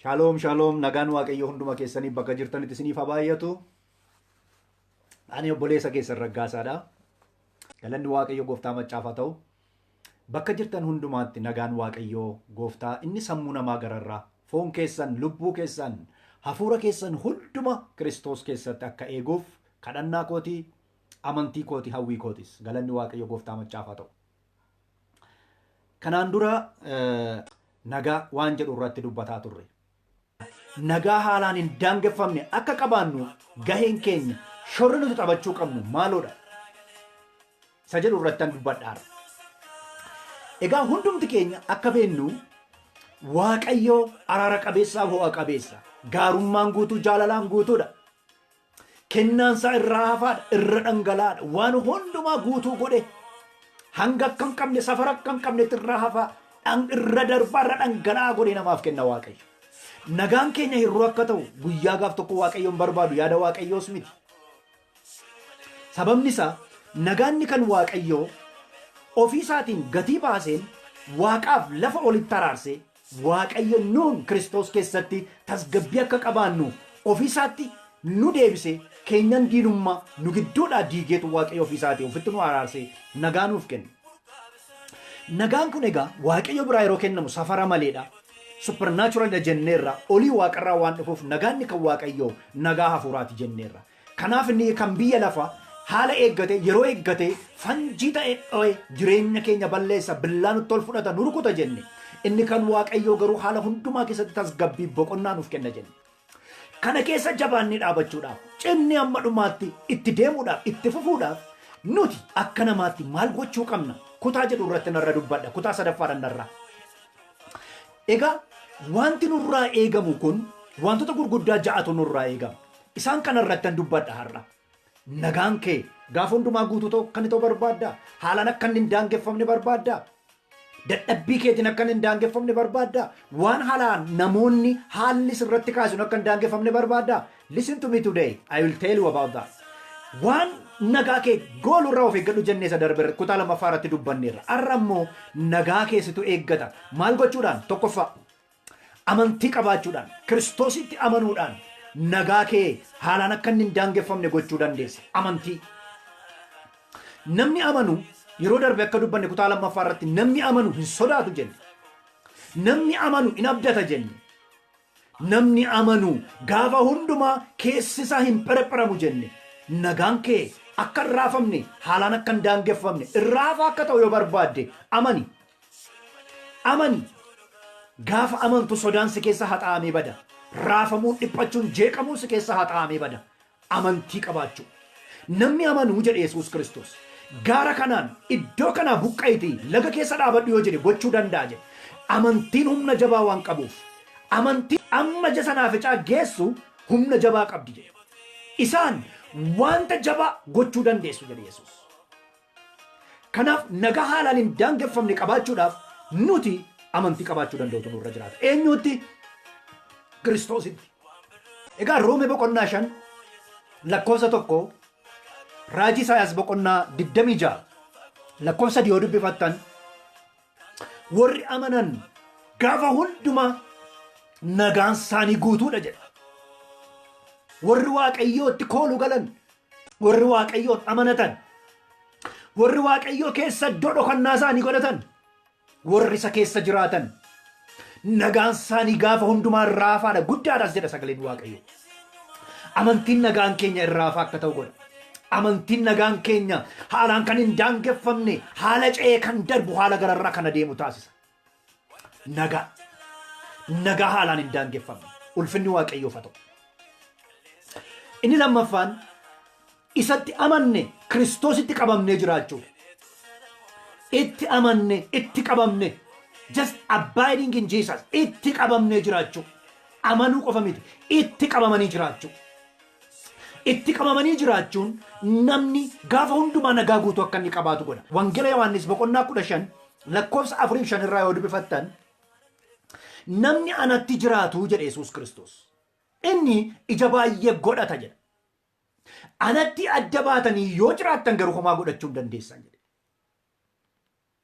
Shaaloom, shaaloom, nagaan Waaqayyoo hunduma keessanii bakka jirtanitti isiniif haa baay'atu. Ani obboleessa keessan Raggaasaadha. Galanni Waaqayyoo gooftaa maccaaf haa ta'u. Bakka jirtan hundumaatti nagaan Waaqayyoo gooftaa inni sammuu namaa gararraa foon keessan, lubbuu keessan, hafuura keessan hunduma Kiristoos keessatti akka eeguuf kadhannaa kootii, amantii kootii, hawwii kootis. Galanni Waaqayyoo gooftaa maccaaf haa ta'u. Kanaan dura nagaa waan jedhu irratti dubbataa turre. Nagaa haalaan hin daangeffamne akka qabaannu gaheen keenya shorri nuti taphachuu qabnu maaloodha? Isa jedhu irratti dubbadhaara. Egaa hundumti keenya akka beennu, Waaqayyo araara qabeessaaf ho'a qabeessa. Gaarummaan guutuu, jaalalaan guutuudha. Kennaan isaa irraa hafaadha, irra dhangala'aadha. Waan hundumaa guutuu godhe, hanga akka hin qabne, safara akka hin qabnetti irraa hafaa, irra darbaa, irra dhangala'aa godhee namaaf kenna Waaqayyo. Nagaan keenya hir'uu akka ta'u guyyaa gaaf tokko Waaqayyoon barbaadu yaada Waaqayyoos miti. Sababni isaa, nagaanni kan Waaqayyoo ofii isaatiin gatii baaseen Waaqaaf lafa olitti araarsee, Waaqayyo nuun Kiristoos keessatti tasgabbii akka qabaannuuf ofii isaatti nu deebisee, keenyan diinummaa nu gidduudhaa diigeetu Waaqayyo ofii isaatii ofitti nu araarsee nagaa nuuf kenne. Nagaan kun egaa Waaqayyo biraa yeroo kennamu safara maleedha. Supernatural jenneerra, olii waaqarraa waan dhufuuf nagaanni kan Waaqayyoo nagaa hafuuraati jenneerra. Kanaaf inni kan biyya lafaa haala eeggate, yeroo eeggate, fanjii ta'e dho'e jireenya keenya balleessa, billaa nutti ol fudhata, nu rukuta jenne. Inni kan Waaqayyoo garuu haala hundumaa keessatti tasgabbii, boqonnaa nuuf kenna jenne. Kana keessa jabaannee dhaabachuudhaaf, cimnee hamma dhumaatti itti deemuudhaaf, itti fufuudhaaf nuti akka namaatti maal gochuu qabna? Kutaa jedhu irratti narra dubbadha. Kutaa sadaffaadhaan narraa. Egaa wanti nurraa eegamu kun wantoota gurguddaa ja'atu nurraa eegama. Isaan kana irratti dubbadha har'a. Nagaan kee gaafa hundumaa guutuu ta'u kan ta'u barbaaddaa? Haalaan akka inni hin daangeffamne barbaaddaa? Dadhabbii keetiin akka inni hin daangeffamne barbaaddaa? Waan haalaan namoonni haalli sirratti kaasuun akka hin daangeffamne barbaaddaa? Listen to me today. I will tell you about that. Waan nagaa kee goolu irraa of eeggadhu jennee isa darbe kutaa lammaffaa irratti dubbanneerra. Har'a immoo nagaa keessitu eeggata. Maal gochuudhaan? Tokkoffaa, amantii qabaachuudhaan, Kiristoositti amanuudhaan nagaa kee haalaan akka inni hin daangeffamne gochuu dandeessa. Amantii. Namni amanu, yeroo darbe akka dubbanne kutaa lammaffaa irratti, namni amanu hin sodaatu jenne. Namni amanu hin abdata jenne. Namni amanu gaafa hundumaa keessi isaa hin pherpheramu jenne. Nagaan kee akka hin raafamne, haalaan akka hin daangeffamne, irraafaa akka ta'u yoo barbaadde, amani. Amani. Gaafa amantu sodaan si keessa haxaa'amee bada. Raafamuun, dhiphachuun, jeeqamuun si keessa haxaa'amee bada. Amantii qabaachuu. Namni amanuu, jedhe Yesuus Kiristoos, gaara kanaan, "Iddoo kanaa buqqa'itii laga keessa dhaabadhu," yoo jedhe, gochuu danda'a jedhe. Amantiin humna jabaa waan qabuuf, amantii amma ija sanaaficaa geessu humna jabaa qabdi jedhe. Isaan wanta jabaa gochuu dandeessu jedhe Yesuus. Kanaaf nagaa haalaan hin daangeffamne qabaachuudhaaf nuti amantii qabaachuu danda'utu nurra jiraata. Eenyuutti? Kiristoositti. Egaa Roome boqonnaa 5 lakkoofsa 1, raajii Isaayaas boqonnaa 26 lakkoofsa 3 yoo dubbifattan, warri amanan gaafa hundumaa nagaan isaanii guutuudha jedha. Warri Waaqayyootti koolu galan, warri Waaqayyoon amanatan, warri Waaqayyoo keessa iddoo dhokannaa isaanii godhatan, warri isa keessa jiraatan nagaan isaanii gaafa hundumaa raafaadha, guddaadhas jedha sagaleen Waaqayyoo. Amantiin nagaan keenya irraafaa akka ta'u godha. Amantiin nagaan keenya haalaan kan hin daangeffamne, haala ce'ee kan darbu, haala gararraa kan adeemu taasisa. Nagaa. Nagaa haalaan hin daangeffamne. Ulfinni Waaqayyoof haa ta'u. Inni lammaffaan, isatti amanne, Kiristoositti qabamnee jiraachuudha. Itti amanne, itti qabamne. Just abiding in Jesus. Itti qabamnee jiraachuu. Amanuu qofa miti. Itti qabamanii jiraachuu. Itti qabamanii jiraachuun namni gaafa hundumaa nagaa guutuu akka inni qabaatu godha. Wangeela Yohaannis boqonnaa 15 lakkoofsa 4 fi 5 irraa yoo dubbifattan, "Namni anatti jiraatu," jedhe Yesuus Kiristoos, "inni ija baay'ee godhata," jedha. "Anatti adda baatanii yoo jiraattan garuu homaa godhachuu hin dandeessan," jedhe.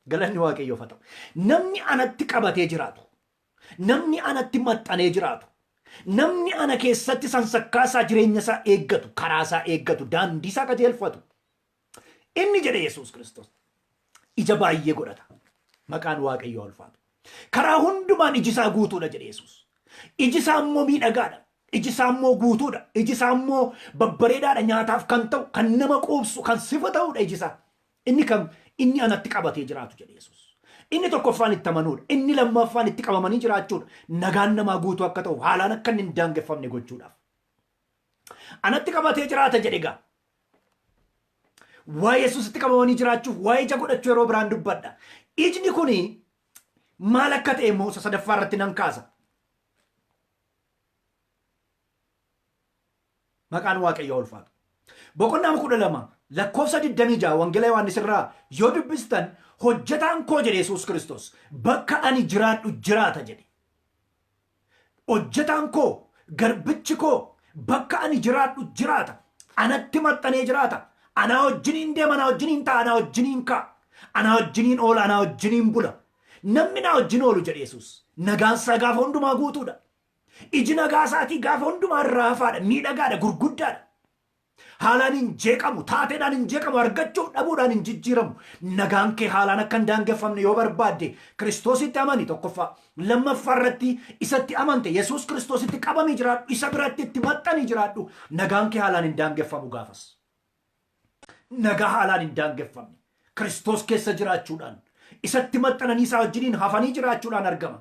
Galanni Waaqayyoof haa ta'u. Namni anatti qabatee jiraatu, Namni anatti maxxanee jiraatu, namni ana keessatti sansakkaa isaa jireenya isaa eeggatu, karaa isaa eeggatu, daandii isaa qajeelfatu, inni jedhe Yesuus Kiristoos ija baay'ee godhata. Maqaan Waaqayyoo haa ulfaatu. Karaa hundumaan iji isaa guutuudha jedhe Yesuus. Iji isaa immoo miidhagaadha. Iji isaa immoo guutuudha. Iji isaa immoo babbareedaadha. Nyaataaf kan ta'u, kan nama quubsu, kan sifa ta'uudha iji isaa. Inni kam? Inni anatti qabatee jiraatu jedhe Yesuus. Inni tokkoffaan itti amanuudha. Inni lammaffaan itti qabamanii jiraachuudha. Nagaan namaa guutuu akka ta'u haalaan akka inni hin daangeffamne gochuudhaaf. Anatti qabatee jiraata jedhe egaa. Waa'ee Yesuusitti qabamanii jiraachuuf waa'ee ija godhachuu yeroo biraan dubbadha. Ijni kuni maal akka ta'e immoo isa sadaffaa irratti nan kaasa. Maqaan Waaqayyoo ulfaatu. Boqonnaa 12 lakkoofsa 26 Wangeela Yohaannis irraa yoo dubbistan hojjetaan koo jedhe Yesuus Kiristoos bakka ani jiraadhu jiraata jedhe. Hojjetaan koo garbichi koo bakka ani jiraadhu jiraata. Anatti maxxanee jiraata. Anaa wajjiniin deema, anaa wajjiniin ta'a, anaa wajjiniin ka'a. Anaa wajjiniin oola, anaa wajjiniin bula. Namni naa wajjin oolu jedhe Yesuus. Nagaan isaa gaafa hundumaa guutuudha. Iji nagaa isaatii gaafa hundumaa irraa hafaadha, miidhagaadha, gurguddaadha. Haalaan hin jeeqamu, taateedhaan hin jeeqamu, argachuuf dhabuudhaan hin jijjiiramu. Nagaan kee haalaan akka hin daangeffamne yoo barbaadde Kiristoositti amani tokkoffaa. Lammaffaa irratti isatti amante Yesuus Kiristoositti qabamii jiraadhu, isa biratti itti maxxanii jiraadhu. Nagaan kee haalaan hin daangeffamu gaafas. Nagaa haalaan hin daangeffamne Kiristoos keessa jiraachuudhaan isatti maxxananii isaa wajjiniin hafanii jiraachuudhaan argama.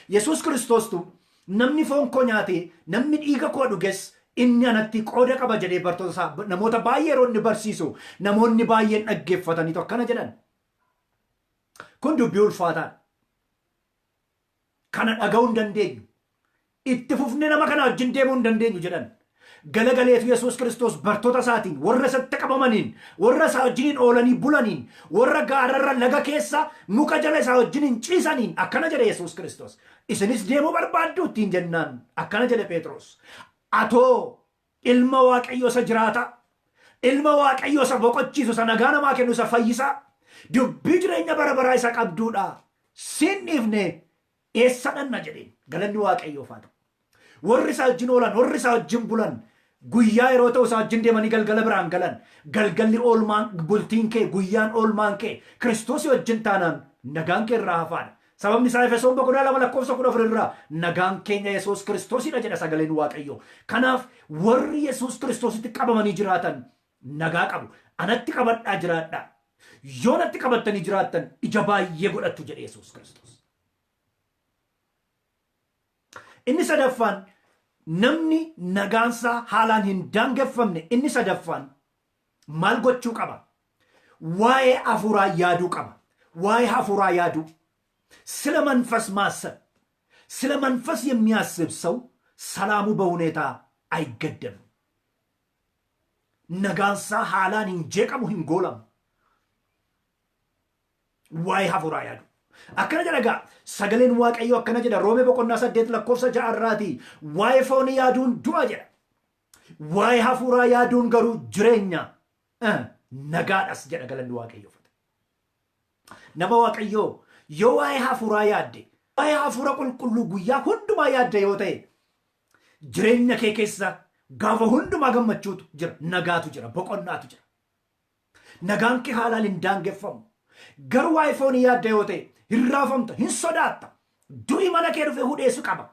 Yesuus Kiristoostu namni foon koo nyaatee namni dhiiga koo dhuges inni anatti qooda qaba jedhee bartoota isaa namoota baay'ee yeroo inni barsiisu namoonni baay'een dhaggeeffataniitu akkana jedhan. Kun dubbii ulfaataadha. Kana dhaga'uu hin dandeenyu. Itti fufnee nama kana wajjin deemuu hin dandeenyu jedhan. Galagaleetu Yesuus Kiristoos bartoota isaatiin warra isatti qabamaniin warra isaa wajjiniin oolanii bulaniin warra gaararra laga keessa muka jala isaa wajjiniin ciisaniin akkana jedhe Yesuus Kiristoos. Isinis deemuu barbaaddu ittiin jennaan akkana jedhe Phexros. Atoo ilma Waaqayyoo isa jiraataa, ilma Waaqayyoo isa boqochiisu, isa nagaa namaa kennu, isa fayyisaa, dubbii jireenya bara baraa isa qabduudha. Siin dhiifne eessa dhanna jedheen. Galanni Waaqayyoof haa ta'u. Warri isaa wajjin oolan, warri isaa wajjin bulan, guyyaa yeroo ta'u isaa wajjin deemanii galgala biraan galan. Galgalli oolmaan bultiin kee, guyyaan oolmaan kee Kiristoosii wajjin taanaan nagaan kee irraa hafaadha. Sababni isaa Efesoon boqonnaa 2 lakkoofsa 14 irraa nagaan keenya Yesuus Kiristoosidha jedha sagaleen Waaqayyoo. Kanaaf warri Yesuus Kiristoositti qabamanii jiraatan nagaa qabu. Anatti qabadhaa jiraadhaa. Yoo natti qabattanii jiraattan ija baay'ee godhattu jedhe Yesuus Kiristoos. Inni sadaffaan namni nagaansaa haalaan hin daangeffamne inni sadaffaan maal gochuu qaba? Waa'ee hafuuraa yaaduu qaba. Waa'ee hafuuraa yaaduu. ስለ መንፈስ ማሰብ ስለ መንፈስ የሚያስብ ሰው ሰላሙ በሁኔታ አይገደብም። Nagaansaa haalaan hin jeeqamu hin goolamu. Waa'ee hafuuraa yaadu. Akkana jedha egaa sagaleen Waaqayyoo akkana jedha Roomee boqonnaa 8 lakkoofsa 6 irraati waa'ee foonii yaaduun du'a jedha. Waa'ee hafuuraa yaaduun garuu jireenya nagaadhas jedha galanni Waaqayyoof. Nama Waaqayyoo yoo waa'ee hafuuraa yaadde waa'ee hafuura qulqulluu guyyaa hundumaa yaadde yoo ta'e jireenya kee keessa gaafa hundumaa gammachuutu jira, nagaatu jira, boqonnaatu jira. Nagaan kee haalaan hin daangeffamu. Garuu waa'ee foonii yaadda yoo ta'e hin raafamta, hin sodaatta. Du'i mana kee dhufee hudheessu qaba.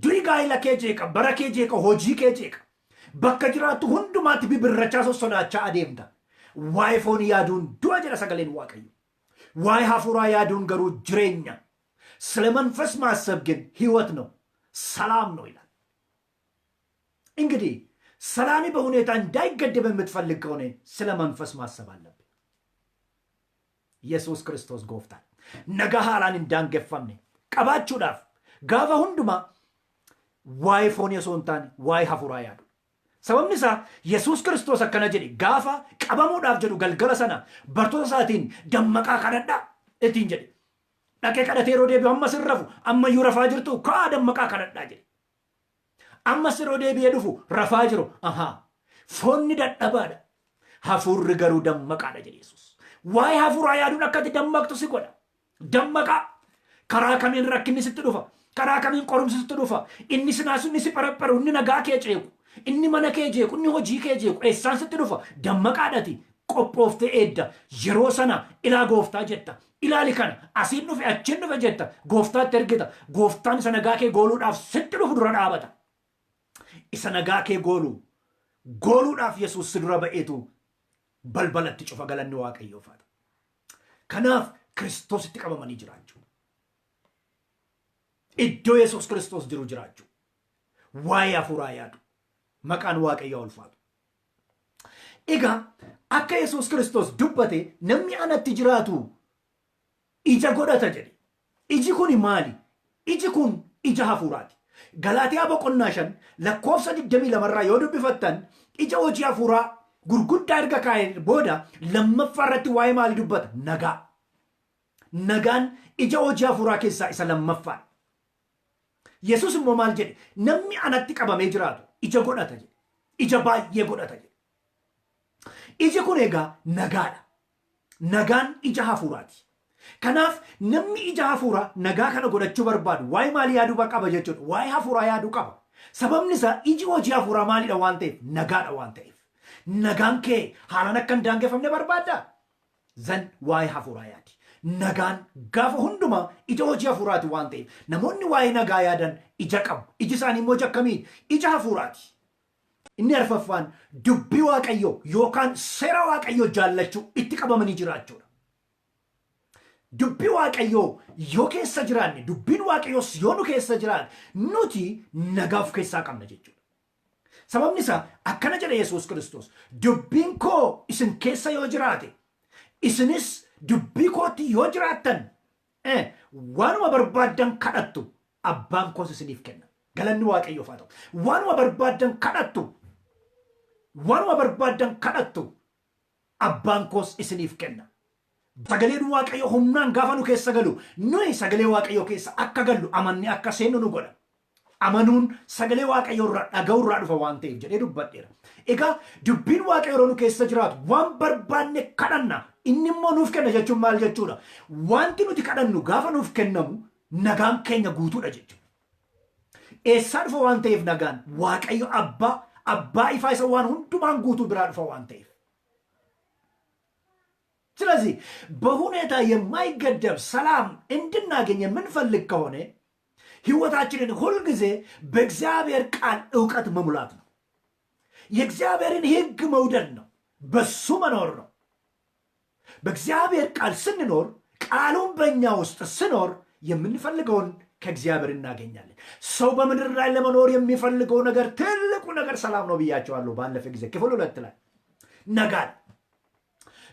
Du'i gaa'ela kee jeeqa, bara kee jeeqa, hojii kee jeeqa. Bakka jiraattu hundumaatti bibirrachaa sossodaachaa adeemta. Waa'ee foonii yaaduun du'a jedha sagaleen Waaqayyo. Waa'ee hafuuraa yaaduun garuu jireenya. ስለ መንፈስ ማሰብ ግን ህይወት ነው፣ ሰላም ነው ይላል። እንግዲህ ሰላሚ በሁኔታ እንዳይገደብ የምትፈልግ ከሆነ ስለ መንፈስ ማሰብ አለብን። Yesuus Kiristoos gooftaan. Nagaa haalaan hin daangeffamne qabaachuudhaaf gaafa hundumaa waa'ee foonii osoo hin taane waa'ee hafuuraa yaadu. Sababni isaa Yesuus Kiristoos akkana jedhe gaafa qabamuudhaaf jedhu galgala sana bartoota isaatiin dammaqaa kadhadhaa ittiin jedhe. Dhaqee kadhatee yeroo deebi'u ammas hin rafu ammayyuu rafaa jirtu ka'aa dammaqaa kadhadhaa jedhe. Ammas yeroo deebi'ee dhufu rafaa jiru. Ahaa. Foonni dadhabaadha. Hafuurri garuu dammaqaadha jedhe Yesuus. Waa'ee hafuuraa yaaduun akka ati dammaqtu si godha. Dammaqaa. Karaa kamiin rakkinni sitti dhufa? Karaa kamiin qorumsi sitti dhufa? Inni si naasu, inni si pharapharu, inni nagaa kee ceequ, inni mana kee jeequ, inni hojii kee jeequ eessaan sitti dhufa? Dammaqaadhati qophooftee eedda. Yeroo sana ilaa Gooftaa jetta. Ilaali kana asiin dhufe, achiin dhufe jetta. Gooftaatti ergita. Gooftaan isa nagaa kee gooluudhaaf sitti dhufu dura dhaabata. Isa nagaa kee goolu gooluudhaaf Yesuus si dura ba'eetu balbalatti cufa. Galanni Waaqayyoof haa ta'u. Kanaaf Kiristoositti qabamanii jiraachuu. Iddoo Yesuus Kiristoos jiru jiraachuu. Waa'ee hafuuraa yaadu. Maqaan Waaqayyoo ulfaatu. Egaa akka Yesuus Kiristoos dubbate, namni anatti jiraatu ija godhata jedhe. Iji kun maali? Iji kun ija hafuuraati. Galaatiyaa boqonnaa 5 lakkoofsa 22 irraa yoo dubbifattan, ija hojii hafuuraa gurguddaa erga kaa'ee booda lammaffaa irratti waa'ee maalii dubbata? Nagaa. Nagaan ija hojii hafuuraa keessaa isa lammaffaadha. Yesuus immoo maal jedhe? Namni anatti qabamee jiraatu ija godhata jedhe. Ija baay'ee godhata jedhe. Iji kun egaa nagaadha. Nagaan ija hafuuraati. Kanaaf namni ija hafuuraa nagaa kana godhachuu barbaadu waa'ee maalii yaaduu qaba jechuudha? Waa'ee hafuuraa yaaduu qaba. Sababni isaa iji hojii hafuuraa maalidha waan ta'eef? Nagaadha waan ta'eef. Nagaan kee haalaan akka hin daangeffamne barbaaddaa? Zan waa'ee hafuuraa yaadi. Nagaan gaafa hundumaa ija hojii hafuuraati waan ta'eef, namoonni waa'ee nagaa yaadan ija qabu. Iji isaanii immoo ija akkamii? Ija hafuuraati. Inni arfaffaan dubbii Waaqayyoo yookaan seera Waaqayyoo jaallachuu, itti qabamanii jiraachuudha. Dubbii Waaqayyoo yoo keessa jiraanne, dubbiin Waaqayyoos yoo nu keessa jiraate, nuti nagaa of keessaa qabna jechuudha. Sababni isaa akkana jedha Yesuus Kiristoos: "Dubbiin koo isin keessa yoo jiraate, isinis dubbii kootti yoo jiraattan, waanuma barbaaddan kadhattu, abbaan koos isiniif kenna." Galanni Waaqayyoof haa ta'u. Waanuma barbaaddan kadhattu. Waanuma barbaaddan kadhattu, abbaan koos isiniif kenna. Sagaleen Waaqayyoo humnaan gaafa nu keessa galu, nuyi sagalee Waaqayyoo keessa akka gallu, amanne akka seennu nu godha. Amanuun sagalee Waaqayyoo irraa dhaga'uu irraa dhufa waan ta'eef jedhee dubbadheera. Egaa dubbiin Waaqayyoo yeroo nu keessa jiraatu waan barbaanne kadhanna. Inni immoo nuuf kenna jechuun maal jechuudha? Wanti nuti kadhannu gaafa nuuf kennamu nagaan keenya guutuudha jechuudha. Eessaa dhufa waan ta'eef nagaan? Waaqayyo abbaa, abbaa ifaa isa waan hundumaan guutuu biraa dhufa waan ta'eef. ስለዚህ በሁኔታ የማይገደብ ሰላም እንድናገኝ የምንፈልግ ከሆነ ህይወታችንን ሁልጊዜ በእግዚአብሔር ቃል እውቀት መሙላት ነው። የእግዚአብሔርን ሕግ መውደድ ነው። በሱ መኖር ነው። በእግዚአብሔር ቃል ስንኖር፣ ቃሉን በእኛ ውስጥ ስኖር የምንፈልገውን ከእግዚአብሔር እናገኛለን። ሰው በምድር ላይ ለመኖር የሚፈልገው ነገር፣ ትልቁ ነገር ሰላም ነው ብያችኋለሁ ባለፈ ጊዜ ክፍል 2 ላይ። Nagaan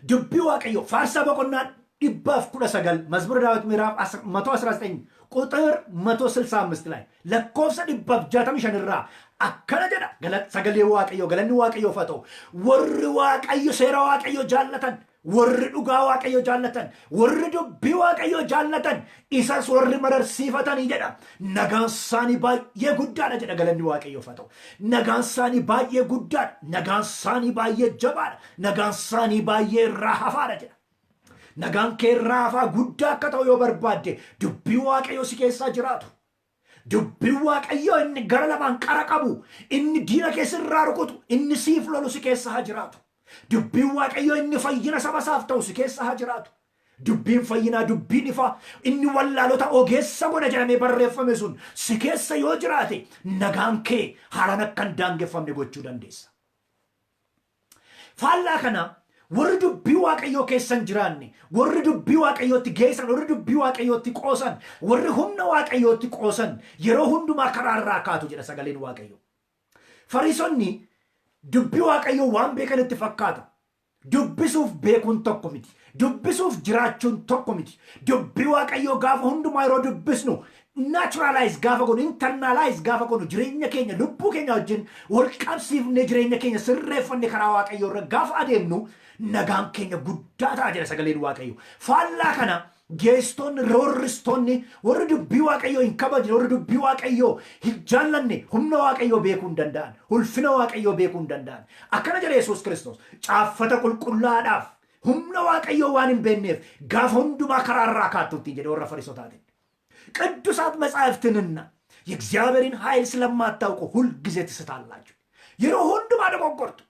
dubbii Waaqayyo Faarsaa boqonnaa 119፣ መዝሙረ ዳዊት ምዕራፍ 119 ቁጥር 165 ላይ፣ lakkoofsa 165 irraa akkana jedha sagalee Waaqayyoo. Galanni Waaqayyoof haa ta'u. Warri Waaqayyo, seera Waaqayyo jaallatan, warri dhugaa Waaqayyo jaallatan, warri dubbii Waaqayyo jaallatan, isas warri mararsiifatanii jedha, nagaan isaanii baay'ee guddaadha jedha. Galanni Waaqayyoof haa ta'u. Nagaan isaanii baay'ee guddaadha, nagaan isaanii baay'ee jabaadha, nagaan isaanii baay'ee irraa hafaadha jedha. Nagaan kee irraa hafaa guddaa akka ta'u yoo barbaadde, dubbii Waaqayyoo si keessaa jiraatu. Dubbiin Waaqayyoo inni gara lamaan qara qabu, inni diina keessa irraa rukutu, inni siif lolu si keessa haa jiraatu. Dubbiin Waaqayyoo inni fayyina saba isaaf ta'u si keessa haa jiraatu. Dubbiin fayyinaa, dubbiin ifaa inni wallaalota ogeessa godha jedhamee barreeffame sun si keessa yoo jiraate, nagaan kee haalaan akka hin daangeffamne gochuu dandeessa. Faallaa kana warri dubbii Waaqayyoo keessa hin jiraanne, warri dubbii Waaqayyootti geessan, warri dubbii Waaqayyootti qoosan, warri humna Waaqayyootti qoosan yeroo hundumaa karaa irraa kaatu jedha sagaleen Waaqayyoo. Fariisonni dubbii Waaqayyoo waan beekanitti fakkaata. Dubbisuuf beekuun tokko miti. Dubbisuuf jiraachuun tokko miti. Dubbii Waaqayyoo gaafa hundumaa yeroo dubbisnu, naturalize gaafa goonu, internalize gaafa goonu, jireenya keenya lubbuu keenya wajjin wal qabsiifnee, jireenya keenya sirreeffanne, karaa Waaqayyoo irra gaafa adeemnu nagaan keenya guddaa ta'a jedha sagaleen Waaqayyoo. Faallaa kana geessitoonni, roorristoonni, warri dubbii Waaqayyoo hin kabajne, warri dubbii Waaqayyoo hin jaallanne humna Waaqayyoo beekuu hin danda'an, ulfina Waaqayyoo beekuu hin danda'an. Akkana jedha Yesuus Kiristoos: "Caaffata qulqullaa'aadhaaf humna Waaqayyoo waan hin beekneef gaafa hundumaa karaa irraa kaattu" ittiin jedhe warra Fariisotaatiin. ቅዱሳት መጻሕፍትንና የእግዚአብሔርን ኃይል ስለማታውቁ ሁልጊዜ ትስታላችሁ። Yeroo hundumaa dogoggortu.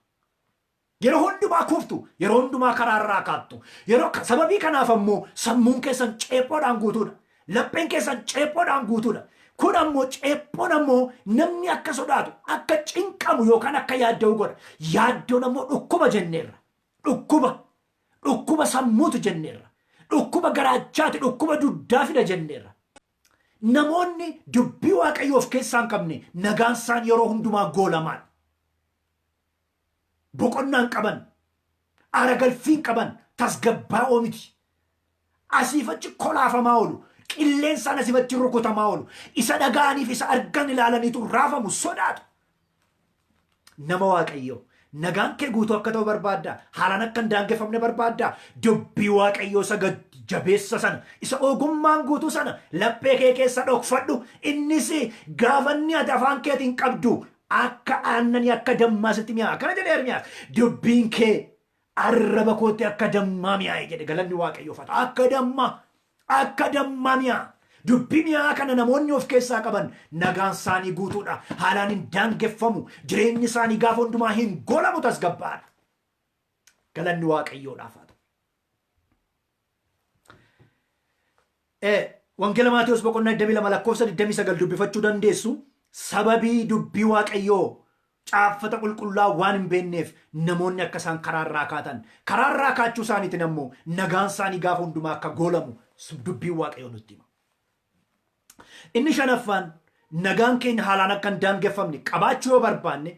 Yeroo hundumaa kuftu. Yeroo hundumaa karaarraa kaattu. Yeroo sababii kanaaf ammoo sammuun keessan ceephoodhaan guutuudha. Lapheen keessan ceephoodhaan guutuudha. Kun ammoo ceephoon ammoo namni akka sodaatu, akka cinqamu yookaan akka yaadda'u godha. Yaaddoon ammoo dhukkuba jenneerra. Dhukkuba. Dhukkuba sammuutu jenneerra. Dhukkuba garaachaati, dhukkuba duddaa fida jenneerra. Namoonni dubbii Waaqayyoo of keessaa hin qabne nagaan isaan yeroo hundumaa goolamaadha. Boqonnaa hin qaban, aara galfii hin qaban, tasgabbaa'oo miti. Asiif achi kolaafamaa oolu, qilleensaan asiif achi rukutamaa oolu, isa dhaga'aniif isa argan ilaalaniitu raafamu, sodaatu. Nama Waaqayyoo, nagaan kee guutuu akka ta'u barbaaddaa? Haalaan akka hin daangeffamne barbaaddaa? Dubbii Waaqayyoo isa jabeessa sana, isa ogummaan guutuu sana laphee kee keessa dhokfadhu. Innis gaafanni ati afaan keetiin qabdu akka aannanii, akka dammaa sitti mi'aa'a. Akkana jedhe Ermiyaas: "Dubbiin kee arraba kootti akka dammaa mi'aaye" jedhe. Galanni Waaqayyoof haa ta'u. Akka dammaa, akka dammaa mi'aa'a. Dubbii mi'aa kana namoonni of keessaa qaban nagaan isaanii guutuudha. Haalaan hin daangeffamu. Jireenyi isaanii gaafa hundumaa hin golamu, tasgabbaadha. Galanni Waaqayyoodhaaf haa ta'u. Wangeela Maatewos boqonnaa 22 lakkoofsa 29 dubbifachuu dandeessu. Sababii dubbii Waaqayyoo caaffata qulqullaa waan hin beekneef namoonni akka isaan karaarraa kaatan, karaarraa kaachuu isaaniitiin ammoo nagaan isaanii gaafa hundumaa akka goolamu dubbiin Waaqayyoo nutti hima. Inni shanaffaan, nagaan keenya haalaan akka hin daangeffamne qabaachuu yoo barbaanne,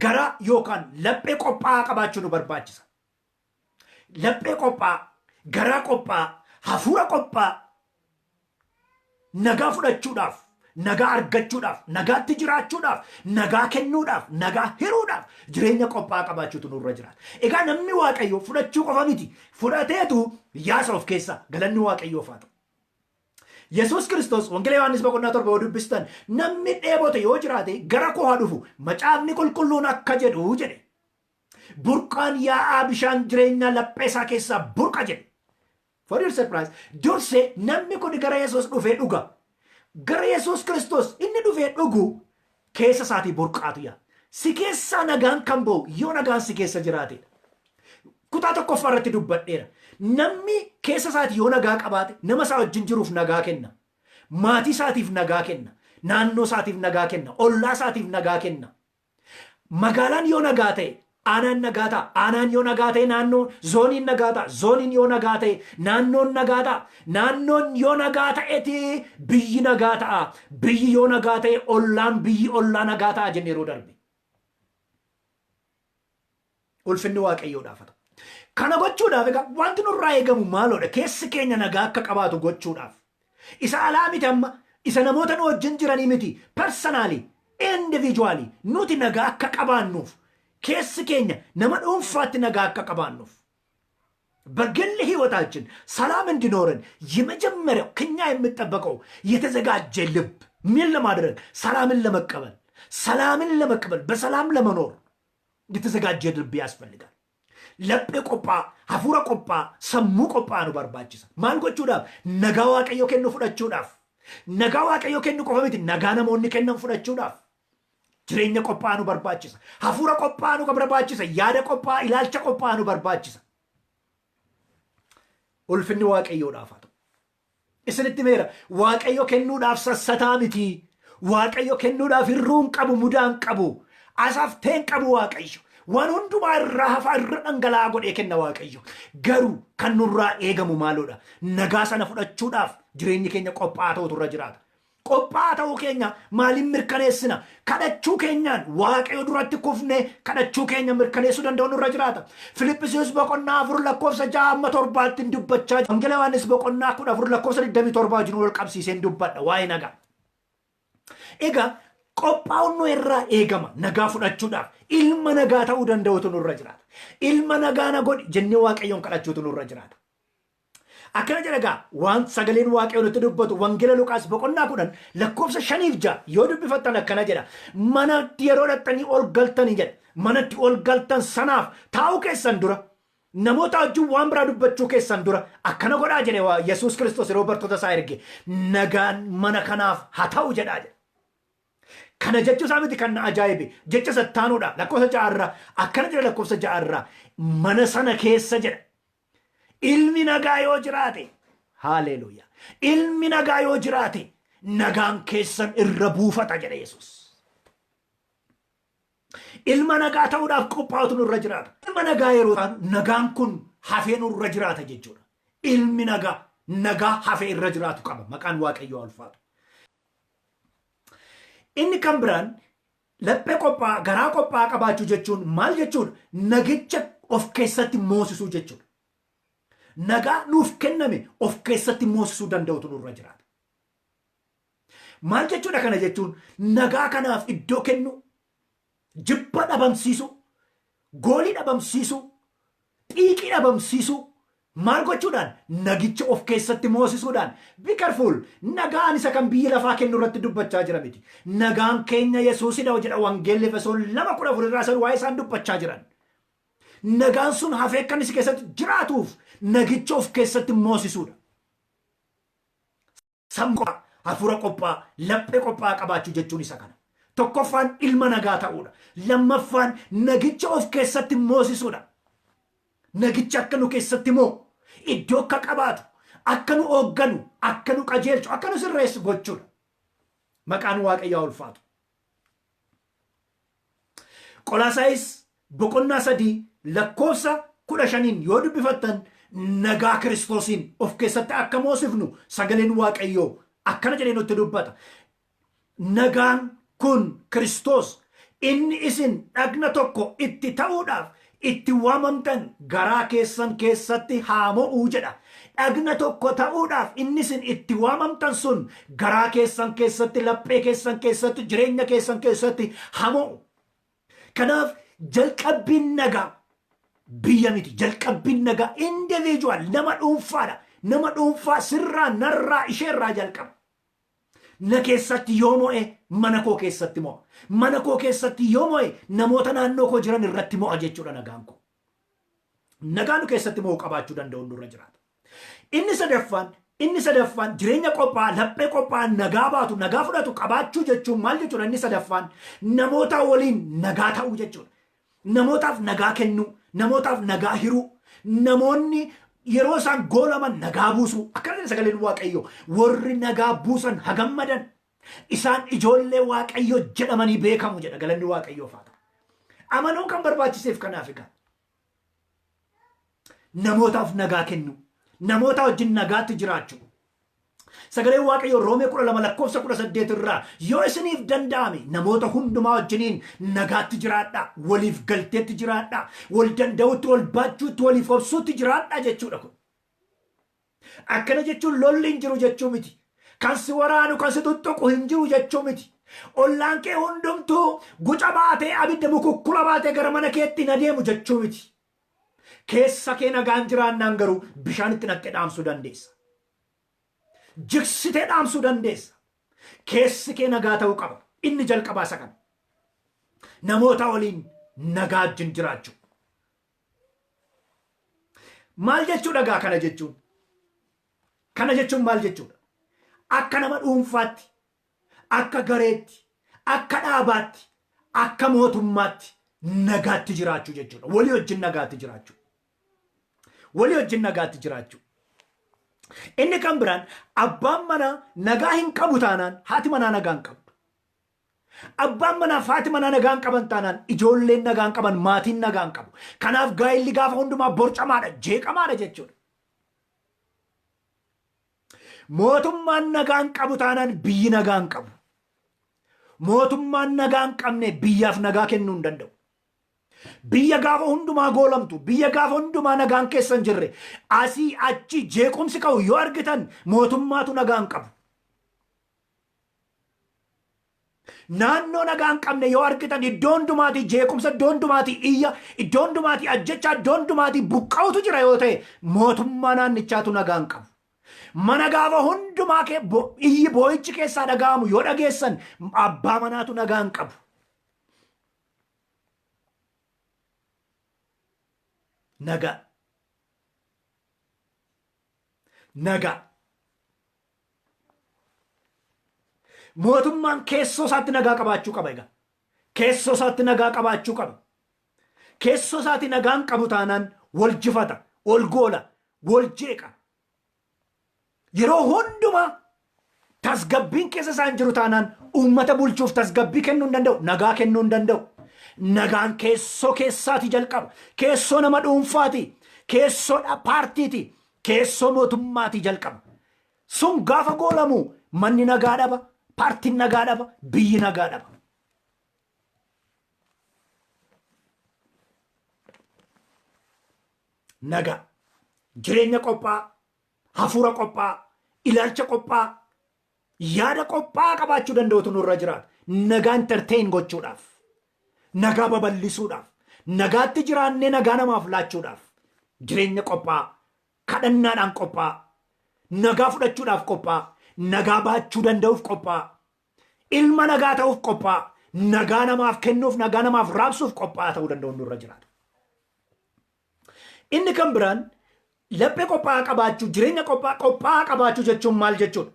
gara yookaan laphee qophaa'aa qabaachuu nu barbaachisa. Laphee qophaa'aa, garaa qophaa'aa, hafuura qophaa'aa nagaa fudhachuudhaaf, nagaa argachuudhaaf, nagaatti jiraachuudhaaf, nagaa kennuudhaaf, nagaa hiruudhaaf jireenya qophaa'aa qabaachuutu nurra jiraata. Egaa namni Waaqayyoo fudhachuu qofa miti, fudhateetu yaasa of keessaa. Galanni Waaqayyoof haa ta'u. Yesuus Kiristoos Wangeela Yohaannis boqonnaa 7 yoo dubbistan, "Namni dheebote yoo jiraate gara koo haa dhufu, macaafni qulqulluun akka jedhu" jedhe. "Burqaan yaa'aa bishaan jireenyaa laphee isaa keessaa burqa" jedhe. For your surprise, dursee namni kun gara Yesuus dhufee dhuga. Gara Yesuus Kiristoos inni dhufee dhugu keessa isaatii burqaatu yaa. Si keessaa nagaan kan ba'u yoo nagaan si keessa jiraatedha. Kutaa tokkoffaa irratti dubbadheera. Namni keessa isaatii yoo nagaa qabaate, nama isaa wajjin jiruuf nagaa kenna. Maatii isaatiif nagaa kenna. Naannoo isaatiif nagaa kenna. Ollaa isaatiif nagaa kenna. Magaalaan yoo nagaa ta'e, aanaan nagaa ta'a. Aanaan yoo nagaa ta'e, naannoo zooniin nagaa ta'a. Zooniin yoo nagaa ta'e, naannoon nagaa ta'a. Naannoon yoo nagaa ta'eeti biyyi nagaa ta'a. Biyyi yoo nagaa ta'e, ollaan, biyyi ollaa nagaa ta'a jennee yeroo darbe. Ulfinni Waaqayyoodhaaf haa ta'u. Kana gochuudhaaf egaa wanti nurraa eegamu maaloodha? Keessi keenya nagaa akka qabaatu gochuudhaaf. Isa alaa miti amma, isa namoota nu wajjin jiranii miti. Personally, individually nuti nagaa akka qabaannuuf, keessi keenya nama dhuunfaatti nagaa akka qabaannuuf, በግል ህይወታችን ሰላም እንዲኖረን የመጀመሪያው ከኛ የሚጠበቀው የተዘጋጀ ልብ ምን ለማድረግ? ሰላምን ለመቀበል፣ ሰላምን ለመቀበል፣ በሰላም ለመኖር የተዘጋጀ ልብ ያስፈልጋል። Laphee qophaa, hafuura qophaa, sammuu qophaa nu barbaachisa. Maal gochuudhaaf? Nagaa Waaqayyo kennu fudhachuudhaaf. Nagaa Waaqayyo kennu qofa miti, nagaa namoonni kennan fudhachuudhaaf. Jireenya qophaa nu barbaachisa. Hafuura qophaa nu barbaachisa. Yaada qophaa, ilaalcha qophaa nu barbaachisa. Ulfinni Waaqayyoodhaaf haa ta'u. Isinitti meera, Waaqayyo kennuudhaaf sassataa miti. Waaqayyo kennuudhaaf hirruu hin qabu, mudaa hin qabu. Asaftee hin qabu Waaqayyo. Waan hundumaa irraa hafaa, irra dhangala'aa godhee kenna Waaqayyo. Garuu kan nurraa eegamu maaloodha? Nagaa sana fudhachuudhaaf jireenyi keenya qophaa'aa ta'utu irra jiraata. Qophaa'aa ta'uu keenya maaliin mirkaneessina? Kadhachuu keenyaan, Waaqayyo duratti kufnee kadhachuu keenya mirkaneessuu danda'u nurra jiraata. Filiphisius boqonnaa 4 lakkoofsa 6 amma 7tti hin dubbachaa jira. Wangeela Yohaannis boqonnaa 14 lakkoofsa 27 wajjin wal qabsiiseen dubbadha waa'ee nagaa. Egaa qophaa'uun nu irraa eegama nagaa fudhachuudhaaf. Ilma nagaa ta'uu danda'utu nurra jiraata. "Ilma nagaa na godhi" jennee Waaqayyoon kadhachuutu nurra jiraata. Akkana jedha egaa waan sagaleen Waaqayyoo nutti dubbatu, Wangeela Luqaas boqonnaa 10 lakkoofsa 5f 6 yoo dubbifattan akkana jedha. "Manatti yeroo dhaqxanii ol galtanii" jedha. "Manatti ol galtan sanaaf taa'uu keessan dura Namoota wajjin waan biraa dubbachuu keessan dura akkana godhaa jedhe Yesuus Kiristoos yeroo bartoota isaa erge, nagaan mana kanaaf haa ta'u jedhaa jedhe. Kana jechuu isaa miti kan na ajaa'ibe, jecha sattaanuudha. Lakkoofsa 6rraa akkana jedha, lakkoofsa 6rraa mana sana keessa jedha. Ilmi nagaa yoo jiraate, haaleluuyaa. Ilmi nagaa yoo jiraate nagaan keessan irra buufata jedhe Yesuus. Ilma nagaa ta'uudhaaf qophaa'utu nurra jiraata. Ilma nagaa yeroo taanu nagaan kun hafee nurra jiraata jechuudha. Ilmi nagaa nagaa hafee irra jiraatu qaba. Maqaan Waaqayyoo ulfaatu. Inni kan biraan laphee qophaa'aa, garaa qophaa'aa qabaachuu jechuun maal jechuudha? Nagicha of keessatti moosisuu jechuudha. Nagaa nuuf kenname of keessatti moosisuu danda'utu nurra jiraata. Maal jechuudha kana jechuun? Nagaa kanaaf iddoo kennuu, jibba dhabamsiisuu, goolii dhabamsiisuu, xiiqii dhabamsiisuu, maal gochuudhaan? Nagicha of keessatti moosisuudhaan. Be careful, nagaan isa kan biyyi lafaa kennu irratti dubbachaa jira miti. Nagaan keenya Yesuusidha jedha Wangeelli Efesoon 2:14 irraa, san waa'ee isaan dubbachaa jiran. Nagaan sun hafee kan si keessatti jiraatuuf nagicha of keessatti moosisuudha. Sammuu qophaa, hafuura qophaa, laphee qophaa qabaachuu jechuun isa kana. Tokkoffaan ilma nagaa ta'uudha. Lammaffaan nagicha of keessatti moosisuudha. Nagicha akka nu keessatti moo iddoo akka qabaatu, akka nu hoogganu, akka nu qajeelchu, akka nu sirreessu gochuudha. Maqaan Waaqayyoo ulfaatu. Qolaasaayis boqonnaa 3 lakkoofsa 15n yoo dubbifattan, nagaa Kiristoosiin of keessatti akka moosifnu sagaleen Waaqayyoo akkana jedhee nutti dubbata. Nagaan kun Kiristoos inni isin dhagna tokko itti ta'uudhaaf itti waamamtan garaa keessan keessatti haa mo'uu jedha. Dhagna tokko ta'uudhaaf inni isin itti waamamtan sun garaa keessan keessatti, laphee keessan keessatti, jireenya keessan keessatti haa mo'u. Kanaaf jalqabbiin nagaa biyya miti. Jalqabbiin nagaa individual, nama dhuunfaadha. Nama dhuunfaa sirraa, narraa, isheerraa jalqaba. Na keessatti yoo mo'e mana koo keessatti mo'a. Mana koo keessatti yoo mo'e namoota naannoo koo jiran irratti mo'a jechuudha nagaan koo. Nagaa nu keessatti mo'u qabaachuu danda'u nurra jiraata. Inni sadaffaan jireenya qophaa'aa, laphee qophaa'aa, nagaa baatu, nagaa fudhatu qabaachuu jechuun maal jechuudha? Inni sadaffaan namoota waliin nagaa ta'uu jechuudha. Namootaaf nagaa kennuu, namootaaf nagaa hiruu, namoonni yeroo isaan goolaman nagaa buusuu. Akkana jedha sagaleen Waaqayyoo. Warri nagaa buusan hagammadan, isaan ijoollee Waaqayyoo jedhamanii beekamu jedha. Galanni Waaqayyoof haa ta'u. Amanuun kan barbaachiseef kanaaf egaa. Namootaaf nagaa kennuu, namoota wajjin nagaatti jiraachuu. Sagaleen Waaqayyoo Roomee 12 lakkoofsa 18 irraa, yoo isiniif danda'ame namoota hundumaa wajjiniin nagaatti jiraadhaa, waliif galteetti jiraadhaa, wal danda'utti, wal baachuutti, waliif obsuutti jiraadhaa jechuudha kun. Akkana jechuun lolli hin jiru jechuu miti. Kan si waraanu, kan si tuttuqu hin jiru jechuu miti. Ollaan kee hundumtuu guca baatee, abidda mukukkula baatee gara mana keetti hin adeemu jechuu miti. Keessa kee nagaan jiraannaan garuu bishaan itti naqxee dhaamsuu dandeessa. Jigsitee dhaamsuu dandeessa. Keessi kee nagaa ta'uu qaba. Inni jalqabaa isa kana. Namoota waliin nagaa wajjin jiraachuu. Maal jechuudha gaa kana jechuun? Kana jechuun maal jechuudha? Akka nama dhuunfaatti, akka gareetti, akka dhaabaatti, akka mootummaatti nagaatti jiraachuu jechuudha. Walii wajjin nagaatti jiraachuu. Walii wajjin nagaatti jiraachuu. Inni kan biraan abbaan manaa nagaa hin qabu taanaan haati manaa nagaa hin qabdu. Abbaan manaa fi haati manaa nagaa hin qaban taanaan ijoolleen nagaa hin qaban, maatiin nagaa hin qabu. Kanaaf gaa'illi gaafa hundumaa borcamaadha, jeeqamaadha jechuudha. Mootummaan nagaa hin qabu taanaan biyyi nagaa hin qabu. Mootummaan nagaa hin qabne biyyaaf nagaa kennuu hin danda'u. Biyya gaafa hundumaa goolamtu, biyya gaafa hundumaa nagaan keessa hin jirre, asii achi jeequmsi ka'u yoo argitan mootummaatu nagaa hin qabu. Naannoo nagaa hin qabne yoo argitan, iddoo hundumaatii jeequmsa, iddoo hundumaatii iyya, iddoo hundumaatii ajjechaa, iddoo hundumaatii buqqa'utu jira yoo ta'e mootummaa naannichaatu nagaa hin qabu. Mana gaafa hundumaa kee iyyi boo'ichi keessaa dhaga'amu yoo dhageessan abbaa manaatu nagaa hin qabu. Nagaa. Nagaa. Mootummaan keessoo isaatti nagaa qabaachuu qaba egaa. Keessoo isaatti nagaa qabaachuu qaba. Keessoo isaatti nagaan qabu taanaan wal jifata, wal goola, wal jeeqa. Yeroo hundumaa tasgabbiin keessa isaan jiru taanaan uummata bulchuuf tasgabbii kennuu hin danda'u, nagaa kennuu hin danda'u. Nagaan keessoo keessaati jalqaba. Keessoo nama dhuunfaati, keessoo paartiiti, keessoo mootummaati jalqaba. Sun gaafa goolamu manni nagaa dhaba, paartiin nagaa dhaba, biyyi nagaa dhaba. Nagaa. Jireenya qophaa, hafuura qophaa, ilaalcha qophaa, yaada qophaa qabaachuu danda'utu nurra jiraata. Nagaa entertain gochuudhaaf, nagaa babal'isuudhaaf, nagaatti jiraannee nagaa namaaf laachuudhaaf jireenya qophaa, kadhannaadhaan qophaa, nagaa fudhachuudhaaf qophaa, nagaa baachuu danda'uuf qophaa, ilma nagaa ta'uuf qophaa, nagaa namaaf kennuuf, nagaa namaaf raabsuuf qophaa ta'uu danda'u nurra jiraata. Inni kan biraan laphee qophaa'aa qabaachuu, jireenya qophaa'aa qabaachuu jechuun maal jechuudha?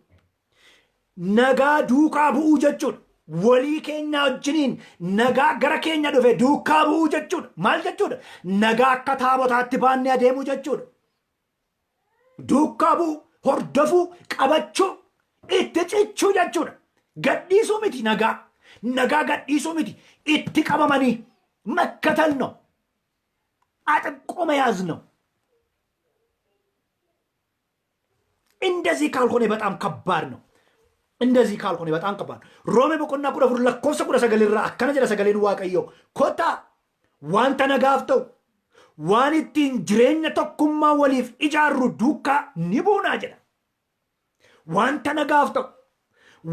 Nagaa duukaa bu'uu jechuudha. Walii keenya wajjiniin nagaa gara keenya dhufe duukaa bu'uu jechuudha. Maal jechuudha? Nagaa akka taabotaatti baannee adeemuu jechuudha. Duukaa bu'uu, hordofuu, qabachuu, itti cichuu jechuudha. Gadhiisuu miti nagaa. Nagaa gadhiisuu miti. Itti qabamanii makkatal ነው። አጥብቆ መያዝ ነው። እንደዚህ ካልሆነ በጣም ከባድ ነው። እንደዚህ ካልሆነ በጣም ከባድ ነው። Roome boqonnaa 14 lakkoofsa 19 irraa akkana jedha sagaleen Waaqayyoo. Kottaa wanta nagaaf ta'u, waan ittiin jireenya tokkummaa waliif ijaarru duukaa ni buunaa jedha. Wanta nagaaf ta'u,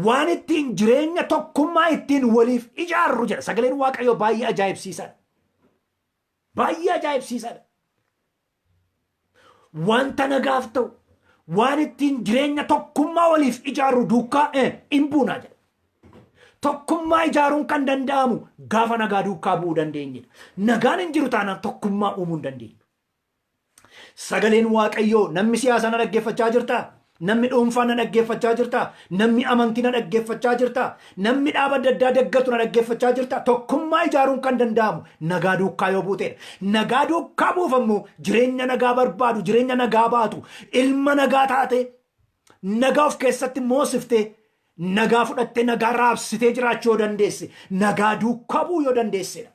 waan ittiin jireenya tokkummaa ittiin waliif ijaarru jedha. Sagaleen Waaqayyoo baay'ee ajaa'ibsiisaadha. Baay'ee ajaa'ibsiisaadha. Wanta nagaaf ta'u, waan ittiin jireenya tokkummaa waliif ijaarru duukaa in buunaa jedha. Tokkummaa ijaaruun kan danda'amu gaafa nagaa duukaa bu'uu dandeenyedha. Nagaan hin jiru taanaan tokkummaa uumuu hin dandeenyu. Sagaleen Waaqayyoo, namni siyaasaa na dhaggeeffachaa jirtaa? Namni dhuunfaa na dhaggeeffachaa jirtaa? Namni amantii na dhaggeeffachaa jirtaa? Namni dhaaba adda addaa deeggartu na dhaggeeffachaa jirtaa? Tokkummaa ijaaruun kan danda'amu nagaa duukaa yoo buutedha. Nagaa duukaa buufammoo jireenya nagaa barbaadu, jireenya nagaa baatu, ilma nagaa taate, nagaa of keessatti moosiftee, nagaa fudhattee, nagaa raabsitee jiraachuu yoo dandeesse, nagaa duukaa bu'uu yoo dandeessedha.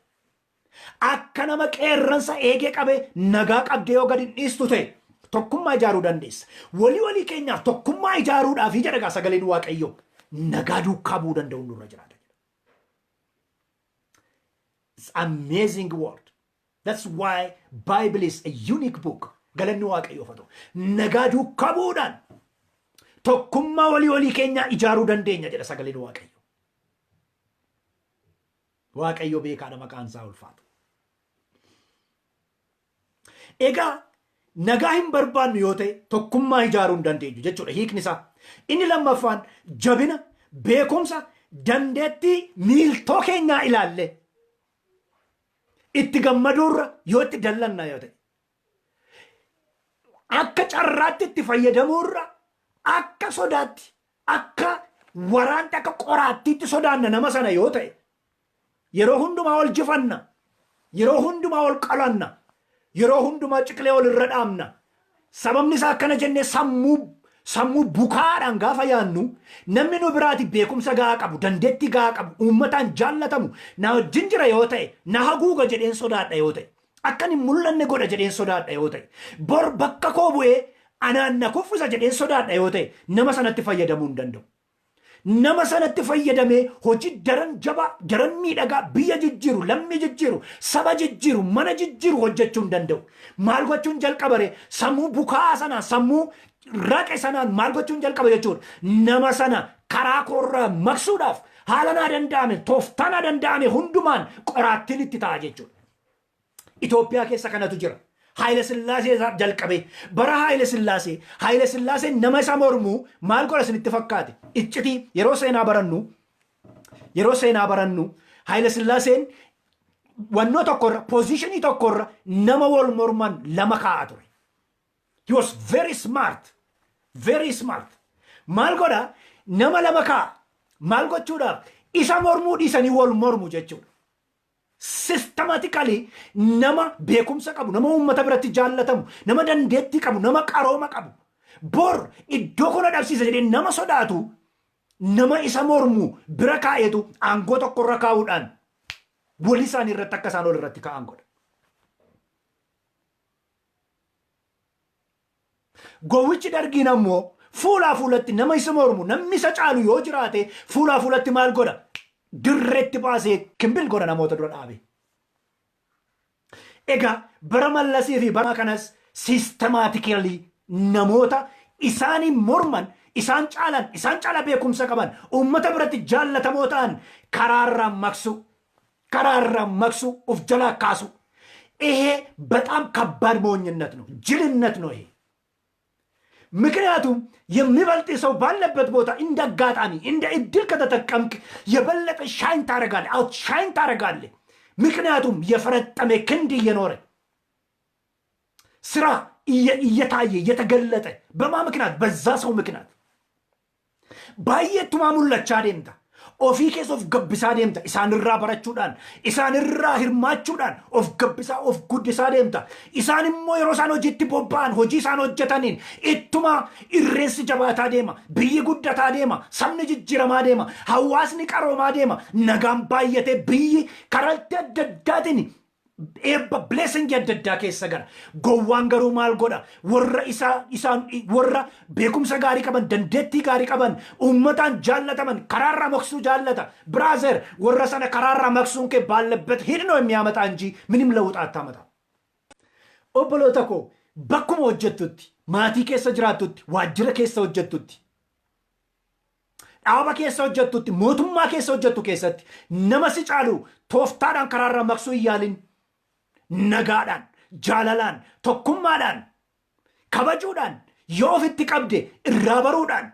Akka nama qeerransa eegee qabee nagaa qabdee yoo gadi dhiistu ta'e tokkummaa ijaaruu dandeessa. Walii walii keenyaaf tokkummaa ijaaruudhaaf jedha egaa sagaleen Waaqayyoo, nagaa duukaa bu'uu danda'u nurra jiraata. It's amazing word. That's why Bible is a unique book. Galanni Waaqayyoof haa ta'u. Nagaa duukaa bu'uudhaan tokkummaa walii walii keenyaa ijaaruu dandeenya jedha sagaleen Waaqayyoo. Waaqayyo beekaadha, maqaan isaa ulfaatu. Egaa nagaa hin barbaannu yoo ta'e tokkummaa ijaaruu hin dandeenyu jechuudha hiikni isaa. Inni lammaffaan jabina, beekumsa, dandeettii miiltoo keenyaa ilaalle itti gammaduurra yoo itti dallanna yoo ta'e, akka carraatti itti fayyadamuurra akka sodaatti, akka waraanti, akka qoraattiitti sodaanna nama sana yoo ta'e, yeroo hundumaa ol jifanna, yeroo hundumaa ol qalanna, yeroo hundumaa ciqilee ol irra dhaabna. Sababni isaa akkana jennee sammuu bukaadhaan gaafa yaannu, namni nu biraati beekumsa gahaa qabu, dandeettii gahaa qabu, uummataan jaallatamu na wajjin jira yoo ta'e, na haguuga jedheen sodaadha yoo ta'e, akkan hin mul'anne godha jedheen sodaadha yoo ta'e, bor bakka koo bu'ee anaan na kuffisa jedheen sodaadha yoo ta'e, nama sanatti fayyadamuu hin danda'u. Nama sanatti fayyadamee hojii daran jabaa, daran miidhagaa, biyya jijjiiru, lammii jijjiiru, saba jijjiiru, mana jijjiiru hojjechuu hin danda'u. Maal gochuun jalqabare? Sammuu bukaa sanaan, sammuu raqe sanaan maal gochuun jalqaba jechuudha. Nama sana karaa koorraa maqsuudhaaf haala naa danda'ame, tooftaa naa danda'ame hundumaan qoraattiin itti ta'a jechuudha. Itoophiyaa keessa kanatu jira. Haayile Sillaasee isaa jalqabee bara Haayile Sillaasee, Haayile Sillaaseen nama isa mormu maal godha isinitti fakkaate? Iccitii yeroo seenaa barannu, Haayile Sillaaseen wannoo tokkorra, position tokkorra nama wal morman lama kaa'a ture. He was very smart. Very smart. Maal godha? Nama lama kaa'a. Maal gochuudhaaf? Isa mormuu dhiisanii wal mormu jechuudha. Systematically nama beekumsa qabu, nama uummata biratti jaallatamu, nama dandeettii qabu, nama qarooma qabu, bor iddoo kana dhabsiisa jedhee nama sodaatu, nama isa mormu bira kaa'eetu aangoo tokkorra kaa'uudhaan walii isaanii irratti akka isaan ol irratti ka'an godha. Gowwichi Dargiin ammoo fuulaa fuulatti nama isa mormu, namni isa caalu yoo jiraate, fuulaa fuulatti maal godha? Dirreetti baasee kimbil godha, namoota dura dhaabe. Egaa bara Mallasii fi bara kanas systematically namoota isaaniin morman, isaan caalan, isaan caala beekumsa qaban, uummata biratti jaallatamoo ta'an karaarraa maqsu, karaarraa maqsu, of jalaa kaasu. ይሄ በጣም ከባድ ሞኝነት ነው፣ ጅልነት ነው ይሄ። ምክንያቱም የሚበልጥ ሰው ባለበት ቦታ እንደ አጋጣሚ፣ እንደ እድል ከተጠቀምክ የበለጠ shine ታደርጋለህ፣ outshine ታደርጋለህ። ምክንያቱም የፈረጠመ ክንድ እየኖረ፣ ስራ እየታየ፣ እየተገለጠ፣ በማ ምክንያት? በዛ ሰው ምክንያት። Baay'eetumaa mul'achaa deemta. Ofii keessa of gabbisaa deemta. Isaanirraa barachuudhaan, isaanirraa hirmaachuudhaan of gabbisaa, of guddisaa deemta. Isaan immoo yeroo isaan hojiitti bobba'an, hojii isaan hojjetaniin ittuma irreensi jabaataa deema. Biyyi guddataa deema. Sabni jijjiiramaa deema. Hawaasni qaroomaa deema. Nagaan baay'atee biyyi karaa adda addaatiin eebba, blessing adda addaa keessa gara. Gowwaan garuu maal godha? Warra isaa isaan, warra beekumsa gaarii qaban, dandeettii gaarii qaban, uummataan jaallataman karaarraa maqsuu jaallata. Brother, warra sana karaarraa maqsuun kee ባለበት ሂድ ነው የሚያመጣ እንጂ ምንም ለውጥ አታመጣም። Obboloota koo, bakkuma hojjettutti, maatii keessa jiraattutti, waajjira keessa hojjettutti, dhaaba keessa hojjettutti, mootummaa keessa hojjettu keessatti nama si caalu tooftaadhaan karaarraa maqsuu hin yaalin. Nagaadhaan, jaalalaan, tokkummaadhaan, kabajuudhaan yoo ofitti qabde, irraa baruudhaan,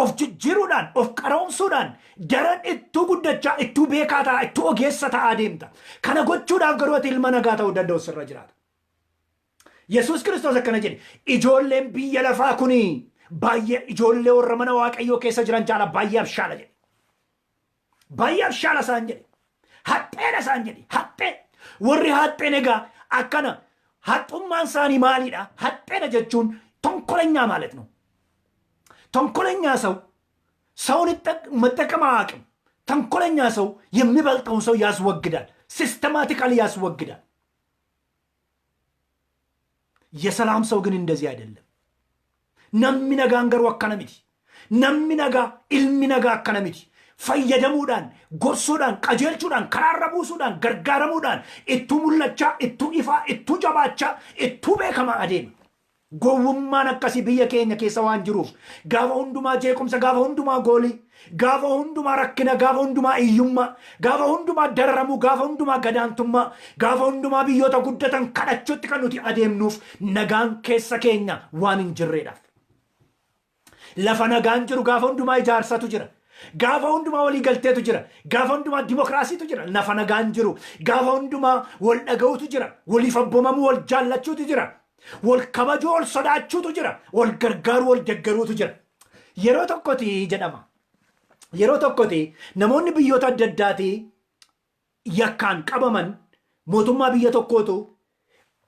of jijjiiruudhaan, of qaroomsuudhaan daran ittuu guddachaa, ittuu beekaa ta'a, ittuu ogeessa ta'aa deemta. Kana gochuudhaaf garuu ati ilma nagaa ta'uu danda'u sirra jiraata. Yesuus Kiristoos akkana jedhe: ijoolleen biyya lafaa kuni baay'ee ijoollee warra mana Waaqayyoo keessa jiran caala baay'ee abshaala jedhe. Baay'ee abshaala isaan jedhe. Haxxeedha isaan jedhe. Haxxee. Warri haxxeen egaa akkana, haxxummaan isaanii maalidha? Haxxeedha jechuun ተንኮለኛ ማለት ነው። ተንኮለኛ ሰው ሰውን መጠቀም አያውቅም። ተንኮለኛ ሰው የሚበልጠውን ሰው ያስወግዳል፣ systematically ያስወግዳል። የሰላም ሰው ግን እንደዚህ አይደለም። Namni nagaan garuu akkana miti. Namni nagaa, ilmi nagaa akkana miti. Fayyadamuudhaan, gorsuudhaan, qajeelchuudhaan, karaarra buusuudhaan, gargaaramuudhaan ittuu mul'achaa, ittuu ifaa, ittuu jabaachaa, ittuu beekamaa adeema. Gowwummaan akkasii biyya keenya keessa waan jiruuf gaafa hundumaa jeequmsa, gaafa hundumaa goolii, gaafa hundumaa rakkina, gaafa hundumaa hiyyummaa, gaafa hundumaa dararamuu, gaafa hundumaa gadaantummaa, gaafa hundumaa biyyoota guddatan kadhachuutti kan nuti adeemnuuf nagaan keessa keenya waan hin jirreedhaaf. Lafa nagaan jiru gaafa hundumaa ijaarsatu jira. Gaafa hundumaa walii galteetu jira. Gaafa hundumaa dimokiraasiitu jira. Lafa nagaan jiru gaafa hundumaa wal dhaga'utu jira. Waliif abboomamuu, wal jaallachuutu jira. Wal kabajuu, wal sodaachuutu jira. Wal gargaaruu, wal deeggaruutu jira. Yeroo tokkoti jedhama. Yeroo tokkoti namoonni biyyoota adda addaatii yakkaan qabaman, mootummaa biyya tokkootu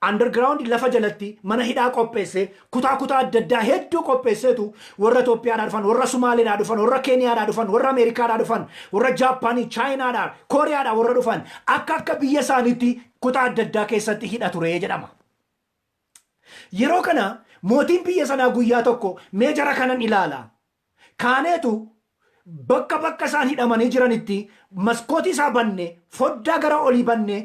underground, lafa jalatti mana hidhaa qopheesse, kutaa kutaa adda addaa hedduu qopheesseetu warra Itoophiyaadhaa dhufan, warra Sumaaleedhaa dhufan, warra Keeniyaadhaa dhufan, warra Ameerikaadhaa dhufan, warra Jaappaanii, Chaayinaadhaa, Kooriyaadhaa warra dhufan akka akka biyya isaaniitti kutaa adda addaa keessatti hidha ture jedhama. Yeroo kana mootiin biyya sanaa guyyaa tokko mee jara kanan ilaala. Kaaneetu bakka bakka isaan hidhamanii jiranitti maskootii isaa banne, foddaa gara olii banne,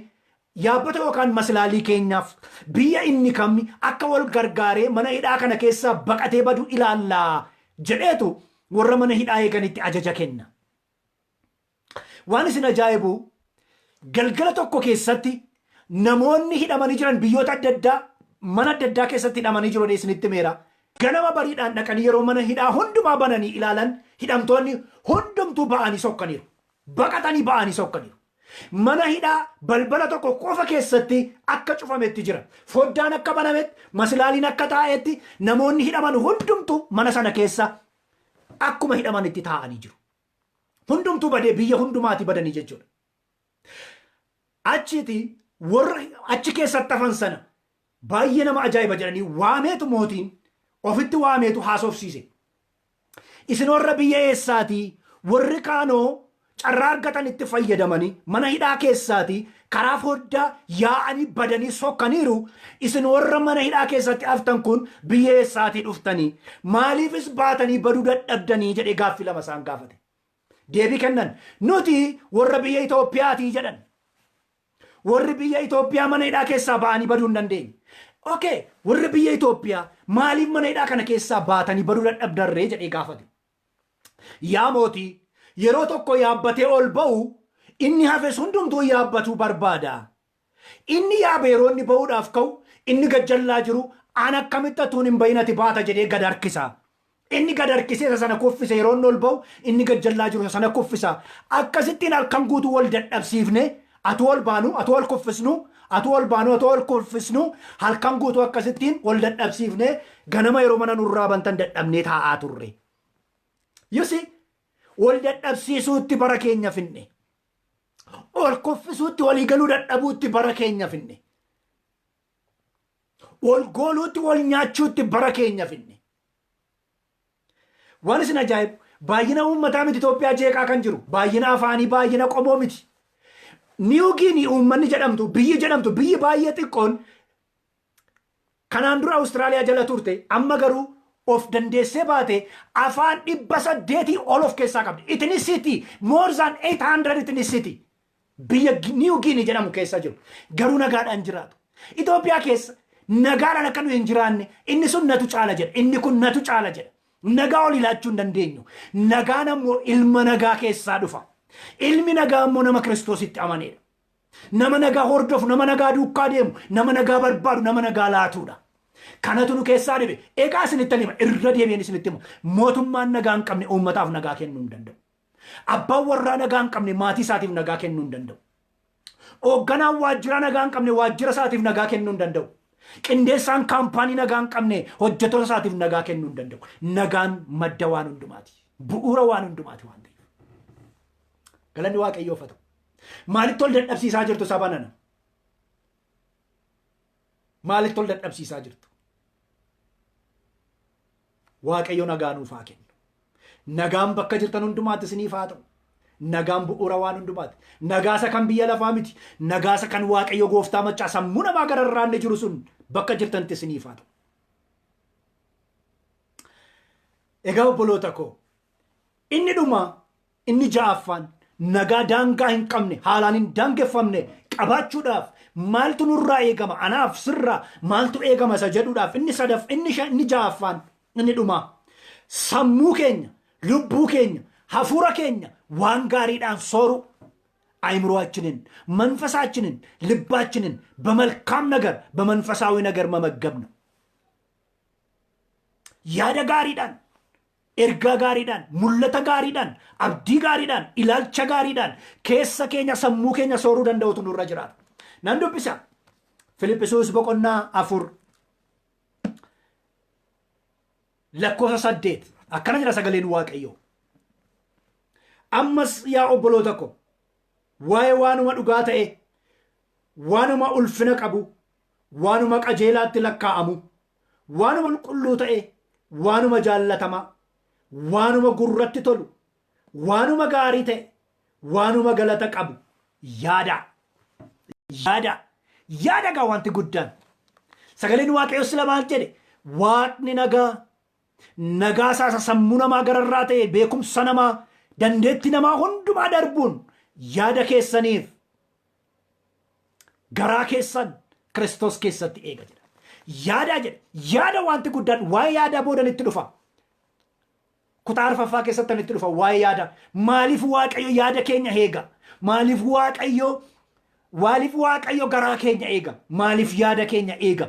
yaabbata yookaan maslaalii keenyaaf biyya inni kammi akka wal gargaaree mana hidhaa kana keessaa baqatee badu ilaallaa jedheetu warra mana hidhaa eeganitti ajaja kenna. Waan isin ajaa'ibu, galgala tokko keessatti namoonni hidhamanii jiran biyyoota adda addaa mana adda addaa keessatti hidhamanii jiru isinitti meera. Ganama bariidhaan dhaqanii yeroo mana hidhaa hundumaa bananii ilaalan, hidhamtoonni hundumtuu ba'anii sokkaniiru. Baqatanii ba'anii sokkaniiru. Mana hidhaa balbala tokko qofa keessatti akka cufametti jira. Foddaan akka banametti, masilaaliin akka taa'etti, namoonni hidhaman hundumtu mana sana keessa akkuma hidhamanitti taa'anii jiru. Hundumtuu badee biyya hundumaati badanii jechuudha. Achiiti warra achi keessatti hafan sana baay'ee nama ajaa'iba jedhanii waameetu mootiin ofitti waameetu haasofsiise. Isin warra biyya eessaatii? Warri kaanoo carraa argatan itti fayyadamanii mana hidhaa keessaatii karaa foddaa yaa'anii badanii sokkaniiru. Isin warra mana hidhaa keessatti haftan kun biyya eessaatii dhuftanii? Maaliifis baatanii baduu dadhabdanii jedhee gaaffii lama isaan gaafate. Deebii kennan. Nuti warra biyya Itoophiyaatii jedhan. Warri biyya Itoophiyaa mana hidhaa keessaa ba'anii baduu hin dandeenye. Okay, warri biyya Itoophiyaa maaliif mana hidhaa kana keessaa baatanii baduu dadhabdarree jedhee gaafate. Yaa mootii, yeroo tokko yaabbatee ol ba'u inni hafes hundumtuu yaabbatuu barbaada. Inni yaabe yeroo inni ba'uudhaaf ka'u inni gajjallaa jiru an akkamitti atuun hin bahin ati baata jedhee gad harkisa. Inni gad harkisee isa sana kuffise yeroo inni ol ba'u inni gajjallaa jiru isa sana kuffisa. Akkasittiin halkan guutuu wal dadhabsiifne atuu ol baanu atuu ol kuffisnu atuu ol baanu atuu ol kuffisnu halkan guutuu akkasittiin wal dadhabsiifne ganama yeroo mana nurraa bantan dadhabnee taa'aa turre. You see, wal dadhabsiisuutti bara keenya finne. Ol kuffisuutti walii galuu dadhabuutti bara keenya finne. Wal gooluutti wal nyaachuutti bara keenya finne. Waan isin ajaa'ibu baay'ina uummataa miti Itoophiyaa jeeqaa kan jiru baay'ina afaanii baay'ina qomoo miti. Niiw Giinii uummanni jedhamtu biyyi jedhamtu biyyi baay'ee xiqqoon kanaan dura Awustiraaliyaa jala turte amma garuu of dandeessee baate afaan 800 ol of keessaa qabdi. Ethnicity more than 800 ethnicity biyya Niiw Giinii jedhamu keessa jiru. Garuu nagaadhaan jiraatu. Itoophiyaa keessa nagaadhaan akka nu hin jiraanne inni sun natu caala jedha. Inni kun natu caala jedha. Nagaa olii laachuu hin dandeenyu. Nagaan ammoo ilma nagaa keessaa dhufa. Ilmi nagaa ammoo nama Kiristoositti amaneedha. Nama nagaa hordofu, nama nagaa duukaa deemu, nama nagaa barbaadu, nama nagaa laatuudha. Kanatu nu keessaa dhibe. Egaa isinittan hima, irra deebi'een isinitti hima. Mootummaan nagaa hin qabne uummataaf nagaa kennuu hin danda'u. Abbaan warraa nagaa hin qabne maatii isaatiif nagaa kennuu hin danda'u. Hoogganaan waajjiraa nagaa hin qabne waajjira isaatiif nagaa kennuu hin danda'u. Qindeessaan kaampaanii nagaa hin qabne hojjettoota isaatiif nagaa kennuu hin danda'u. Nagaan madda waan hundumaati. Bu'uura waan hundumaati waan ta'eef. Galanni Waaqayyoof haa ta'u. Maalitti ol dadhabsiisaa jirtu saba nana? Maalitti ol dadhabsiisaa jirtu? Waaqayyo nagaa nuuf haa kennu. Nagaan bakka jirtan hundumaatti isiniif haa ta'u. Nagaan bu'uura waan hundumaati. Nagaa isa kan biyya lafaa miti. Nagaa isa kan Waaqayyo gooftaa maccaa sammuu namaa gararraa inni jiru sun bakka jirtanitti isiniif haa ta'u. Egaa obboloota koo inni dhumaa inni ja'affaan nagaa daangaa hin qabne haalaan hin daangeffamne qabaachuudhaaf maaltu nurraa eegama anaaf sirraa maaltu eegama isa jedhuudhaaf inni sadaf inni shan inni ja'affaan inni dhumaa sammuu keenya lubbuu keenya hafuura keenya waan gaariidhaan sooru አይምሮአችንን መንፈሳችንን ልባችንን በመልካም ነገር በመንፈሳዊ ነገር መመገብ ነው። Yaada gaariidhaan ergaa gaariidhaan, mul'ata gaariidhaan, abdii gaariidhaan, ilaalcha gaariidhaan keessa keenya sammuu keenya sooruu danda'utu nurra jiraata. Nan dubbisa. Filiphisuus boqonnaa 4 lakkoofsa 8 akkana jedha sagaleen Waaqayyoo. Ammas yaa obboloota ko waa'ee waanuma dhugaa ta'e, waanuma ulfina qabu, waanuma qajeelaatti lakkaa'amu, waanuma qulqulluu ta'e, waanuma jaallatamaa, waanuma gurratti tolu, waanuma gaarii ta'e, waanuma galata qabu yaadaa. Yaadaa. Yaada gaa wanti guddaan. Sagaleen Waaqayyoo sila maal jedhe? Waaqni nagaa, nagaa isaa isa sammuu namaa gararraa ta'e, beekumsa namaa, dandeettii namaa hundumaa darbuun yaada keessaniif garaa keessan Kiristoos keessatti eega jedha. Yaadaa jedha. Yaada wanti guddaan waa'ee yaadaa boodan itti dhufa. Kutaa arfaffaa keessatti itti dhufa waa'ee yaadaa. Maaliif Waaqayyo yaada keenya eega? Maaliif Waaqayyo maaliif Waaqayyo garaa keenya eega? Maaliif yaada keenya eega?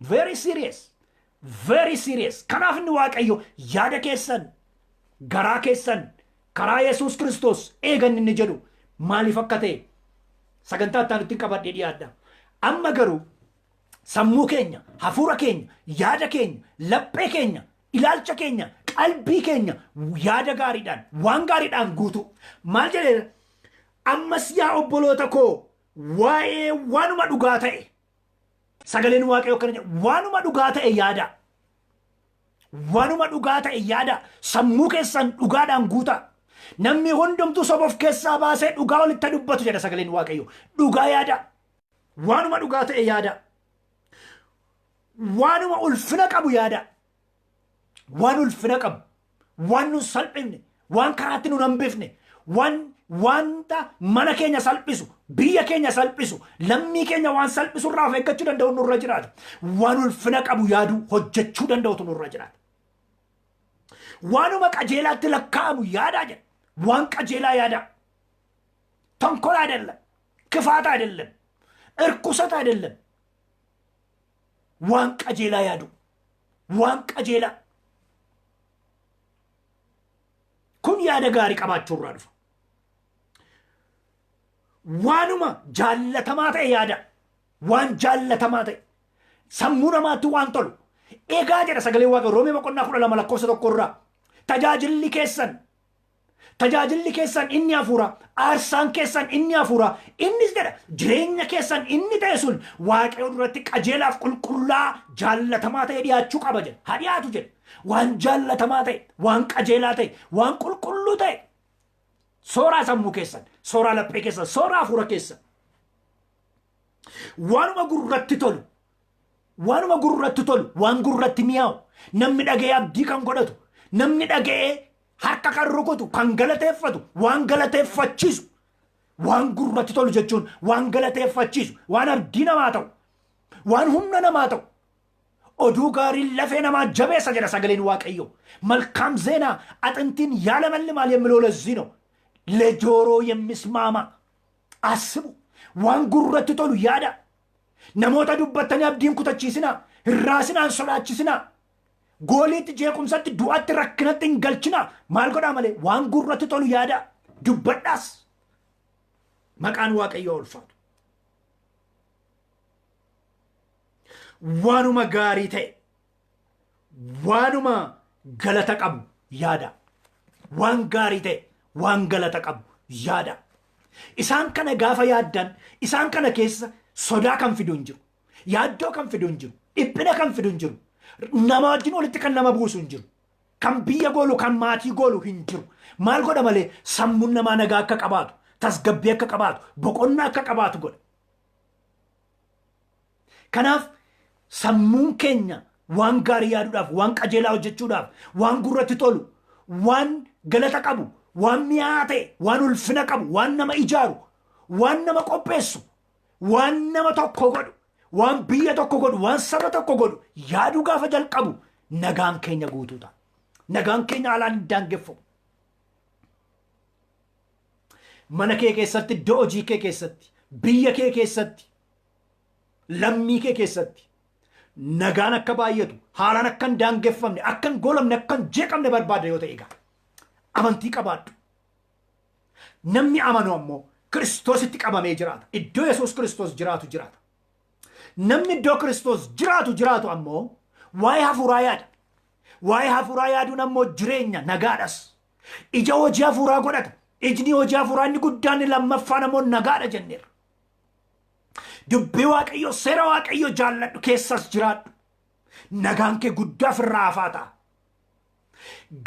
Very serious. Very serious. Kanaaf inni Waaqayyo yaada keessan garaa keessan karaa Yesuus Kiristoos eegan inni jedhu Maaliif akka ta'e sagantaa itti aanutti qabadhee dhiyaadha. Amma garuu sammuu keenya, hafuura keenya, yaada keenya, laphee keenya, ilaalcha keenya, qalbii keenya yaada gaariidhaan, waan gaariidhaan guutuu. Maal jedhee? Ammas yaa obboloota koo, waa'ee waanuma dhugaa ta'e, sagaleen Waaqayyoo akkana jedha: waanuma dhugaa ta'e yaada. Waanuma dhugaa ta'e yaada. Sammuu keessan dhugaadhaan guutaa. Namni hundumtuu soba of keessaa baasee dhugaa walitti dubbatu jedha sagaleen Waaqayyoo. Dhugaa yaada. Waanuma dhugaa ta'e yaada. Waanuma ulfina qabu yaada. Waan ulfina qabu, waan nun salphifne, waan karaatti nun hambifne, waan wanta mana keenya salphisu, biyya keenya salphisu, lammii keenya waan salphisu irraa of eeggachuu danda'u nurra jiraata. Waan ulfina qabu yaaduu, hojjechuu danda'utu nurra jiraata. Waanuma qajeelaatti lakkaa'amu yaadaa jedha. Waan qajeelaa yaadaa. ተንኮል አይደለም፣ ክፋት አይደለም፣ እርኩሰት አይደለም። Waan qajeelaa yaadu. Waan qajeelaa. Kun yaada gaarii qabaachuu irraa dhufa. Waanuma jaallatamaa ta'e yaada. Waan jaallatamaa ta'e. Sammuu namaatti waan tolu. Egaa jedha sagalee Waaqayyoo Roomee boqonnaa 12 lakkoofsa 1 irraa. Tajaajilli keessan inni hafuura, aarsaan keessan inni hafuura, innis jedha jireenya keessan inni ta'e sun Waaqayyo duratti qajeelaaf qulqullaa jaallatamaa ta'e dhiyaachuu qaba jedha. Haa dhiyaatu jedha. Waan jaallatamaa ta'e, waan qajeelaa ta'e, waan qulqulluu ta'e. Sooraa sammuu keessan, sooraa laphee keessan, sooraa hafuura keessan. Waanuma gurratti tolu, waanuma gurratti tolu, waan gurratti mi'aawu, namni dhaga'ee abdii kan godhatu, namni dhaga'ee harka kan rukutu, kan galateeffatu, waan galateeffachiisu, waan gurratti tolu jechuun waan galateeffachiisu, waan abdii namaa ta'u, waan humna namaa ta'u. Oduu gaariin lafee namaa jabeessa jedha sagaleen Waaqayyo. መልካም ዜና አጥንትን ያለመልማል የሚለው ለዚህ ነው። ለጆሮ የሚስማማ አስቡ። Waan gurratti tolu yaada. Namoota dubbattanii abdiin kutachiisinaa, hin raasinaa, hin sodaachisinaa. Gooliitti, jeequmsatti, du'atti, rakkinatti hin galchinaa. Maal godhaa malee? Waan gurratti tolu yaada. Dubbadhaas. Maqaan Waaqayyoo ulfaatu. Waanuma gaarii ta'e, waanuma galata qabu yaada. Waan gaarii ta'e, waan galata qabu yaada. Isaan kana gaafa yaaddan, isaan kana keessa sodaa kan fidu hin jiru. Yaaddoo kan fidu hin jiru. Dhiphina kan fidu hin jiru. Nama wajjin walitti kan nama buusu hin jiru. Kan biyya goolu, kan maatii goolu hin jiru. Maal godha malee? Sammuun namaa nagaa akka qabaatu, tasgabbii akka qabaatu, boqonnaa akka qabaatu godha. Kanaaf sammuun keenya waan gaarii yaaduudhaaf, waan qajeelaa hojjechuudhaaf, waan gurratti tolu, waan galata qabu, waan mi'aa ta'e, waan ulfina qabu, waan nama ijaaru, waan nama qopheessu, waan nama tokko godhu, waan biyya tokko godhu, waan saba tokko godhu yaaduu gaafa jalqabu nagaan keenya guutuu ta'a. Nagaan keenya haalaan hin daangeffamu. Mana kee keessatti, iddoo hojii kee keessatti, biyya kee keessatti, lammii kee keessatti nagaan akka baay'atu, haalaan akka hin daangeffamne, akka hin goolamne, akka hin jeeqamne barbaada yoo ta'e, egaa amantii qabaadhu. Namni amanu ammoo Kiristoositti qabamee jiraata. Iddoo Yesuus Kiristoos jiraatu jiraata. Namni iddoo Kiristoos jiraatu jiraatu ammoo waa'ee hafuuraa yaada. Waa'ee hafuuraa yaaduun ammoo jireenya nagaadhas. Ija hojii hafuuraa godhata. Ijni hojii hafuuraa inni guddaan inni lammaffaan ammoo nagaadha jenneerra. Dubbii Waaqayyoo, seera Waaqayyoo jaalladhu, keessas jiraadhu. Nagaan kee guddaa ofirraa hafaa ta'a.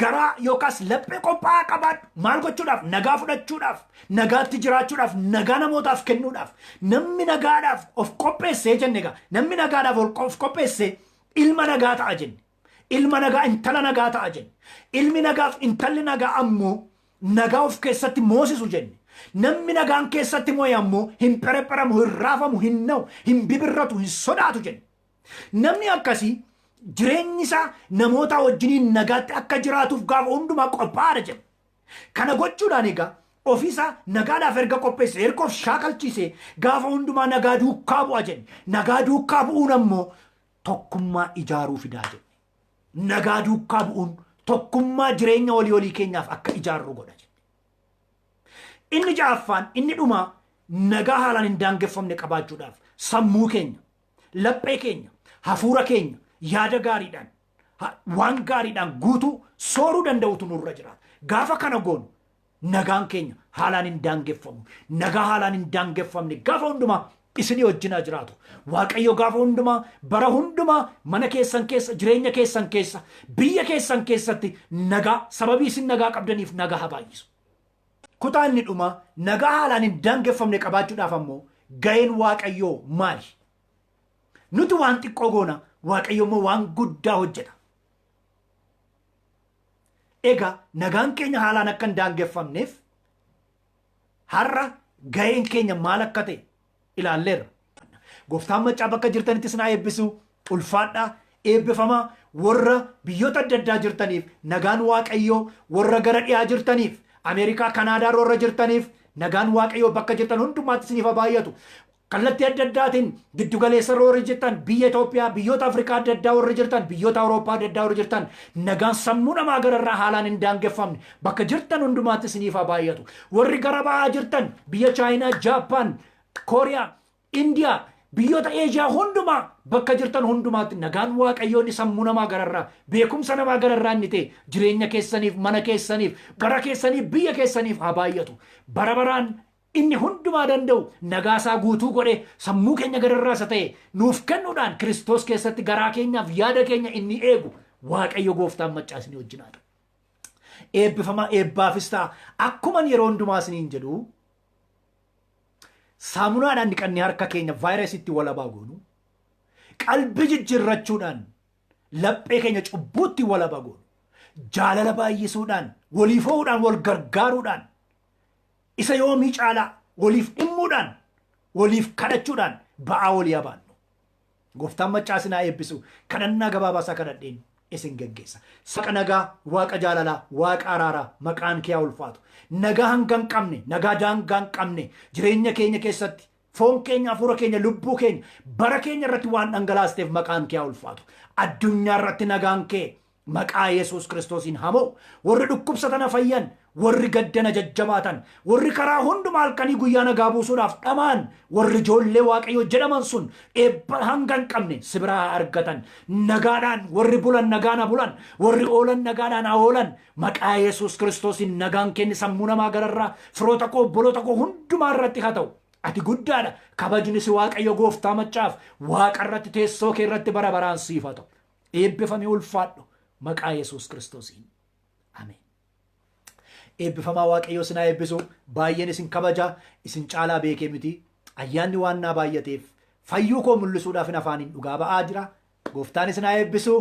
Garaa yookaas laphee qophaa'aa qabaadhu. Maal gochuudhaaf? Nagaa fudhachuudhaaf, nagaatti jiraachuudhaaf, nagaa namootaaf kennuudhaaf. Namni nagaadhaaf of qopheessee jenne egaa, namni nagaadhaaf of qopheessee ilma nagaa ta'a jenne. Ilma nagaa, intala nagaa ta'a jenne. Ilmi nagaaf intalli nagaa ammoo nagaa of keessatti moosisu jenne. Namni nagaan keessatti mo'e ammoo hin pherepheramu, hin raafamu, hin na'u, hin bibirratu, hin sodaatu jenne. Namni akkasii jireenyi isaa namoota wajjiniin nagaatti akka jiraatuuf gaafa hundumaa qophaa'aadha jedha. Kana gochuudhaan egaa ofiisaa nagaadhaaf erga qopheesse, erga of shaakalchiise, gaafa hundumaa nagaa duukaa bu'a jenne. Nagaa duukaa bu'uun ammoo tokkummaa ijaaruu fidaa jenne. Nagaa duukaa bu'uun tokkummaa jireenya walii walii keenyaaf akka ijaarru godha jenne. Inni ja'affaan, inni dhumaa, nagaa haalaan hin daangeffamne qabaachuudhaaf sammuu keenya, laphee keenya, hafuura keenya yaada gaariidhaan, waan gaariidhaan guutuu sooruu danda'utu nurra jira. Gaafa kana goonu nagaan keenya haalaan hin daangeffamu. Nagaa haalaan hin daangeffamne gaafa hundumaa isinii wajjin haa jiraatu. Waaqayyo gaafa hundumaa, bara hundumaa, mana keessan keessa, jireenya keessan keessa, biyya keessan keessatti nagaa, sababii isin nagaa qabdaniif, nagaa haa baay'isu. Kutaa inni dhumaa, nagaa haalaan hin daangeffamne qabaachuudhaaf ammoo ga'een Waaqayyoo maali? Nuti waan xiqqoo goona, Waaqayyo immoo waan guddaa hojjeta. Egaa nagaan keenya haalaan akka hin daangeffamneef har'a ga'een keenya maal akka ta'e ilaalleerra. Gooftaan maccaa bakka jirtanitti isin haa eebbisu. Ulfaadhaa, eebbifamaa. Warra biyyoota adda addaa jirtaniif nagaan Waaqayyoo, warra gara dhiyaa jirtaniif, Ameerikaa, Kanaadaa warra jirtaniif nagaan Waaqayyoo bakka jirtan hundumaatti isiniif haa baay'atu. Kallattii adda addaatiin giddugaleessa warri jirtan, biyya Itoophiyaa, biyyoota Afrikaa adda addaa warri jirtan, biyyoota Awurooppaa adda addaa warri jirtan, nagaan sammuu namaa gararraa haalaan hin daangeffamne bakka jirtan hundumaatti isiniif haa baay'atu. Warri gara ba'aa jirtan, biyya Chaayinaa, Jaappaan, Kooriyaa, Indiyaa, biyyoota Eeshiyaa hundumaa bakka jirtan hundumaatti nagaan Waaqayyoo inni sammuu namaa gararraa, beekumsa namaa gararraa inni ta'e jireenya keessaniif, mana keessaniif, bara keessaniif, biyya keessaniif haa baay'atu. Bara baraan inni hundumaa danda'u nagaasaa guutuu godhe sammuu keenya gararraa isa ta'e nuuf kennuudhaan Kiristoos keessatti garaa keenyaaf yaada keenya inni eegu Waaqayyo gooftaan maccaa isinii wajjin haa ta'u. Eebbifamaa, eebbaafis ta'a. Akkuman yeroo hundumaa isiniin jedhu, saamunaadhaan dhiqannee harka keenya vaayirasiitti walabaa goonu, qalbii jijjiirrachuudhaan laphee keenya cubbuutti walabaa goonu, jaalala baay'isuudhaan, waliif ho'uudhaan, wal gargaaruudhaan, isa yoomii caalaa waliif dhimmuudhaan, waliif kadhachuudhaan ba'aa walii habaannu. Gooftaan maccaa isin haa eebbisu. Kadhannaa gabaabaa isaa kadhadheen isin geggeessa. Waaqa nagaa, Waaqa jaalalaa, Waaqa araaraa, maqaan kee haa ulfaatu. Nagaa hanga hin qabne, nagaa daangaa hin qabne jireenya keenya keessatti foon keenya, hafuura keenya, lubbuu keenya, bara keenya irratti waan dhangalaasteef maqaan kee haa ulfaatu. Addunyaa irratti nagaan kee maqaa Yesuus Kiristoosiin haa mo'u. Warri dhukkubsatan haa fayyan, warri gaddana jajjabaatan, warri karaa hundumaa halkanii guyyaa nagaa buusuudhaaf dhamaan, warri ijoollee Waaqayyoo jedhaman sun eebba hanga hin qabne si biraa haa argatan. Nagaadhaan warri bulan nagaan haa bulan, warri oolan nagaadhaan haa oolan. Maqaa Yesuus Kiristoosiin nagaan kenni sammuu namaa gararraa firoota koo, obboloota koo hundumaa irratti haa ta'u. Ati guddaadha. Kabajni si Waaqayyo gooftaa maccaaf Waaqa irratti teessoo kee irratti bara baraan siif haa ta'u. Eebbifamee ulfaadhu maqaa Yesuus Kiristoosiin. Ameen. Eebbifamaa, Waaqayyo isin haa eebbisu. Baay'een isin kabaja. Isin caalaa beekee miti. Ayyaanni waan naa baay'ateef fayyuu koo mul'isuudhaaf afaaniin dhugaa ba'aa jira. Gooftaan isin haa eebbisu.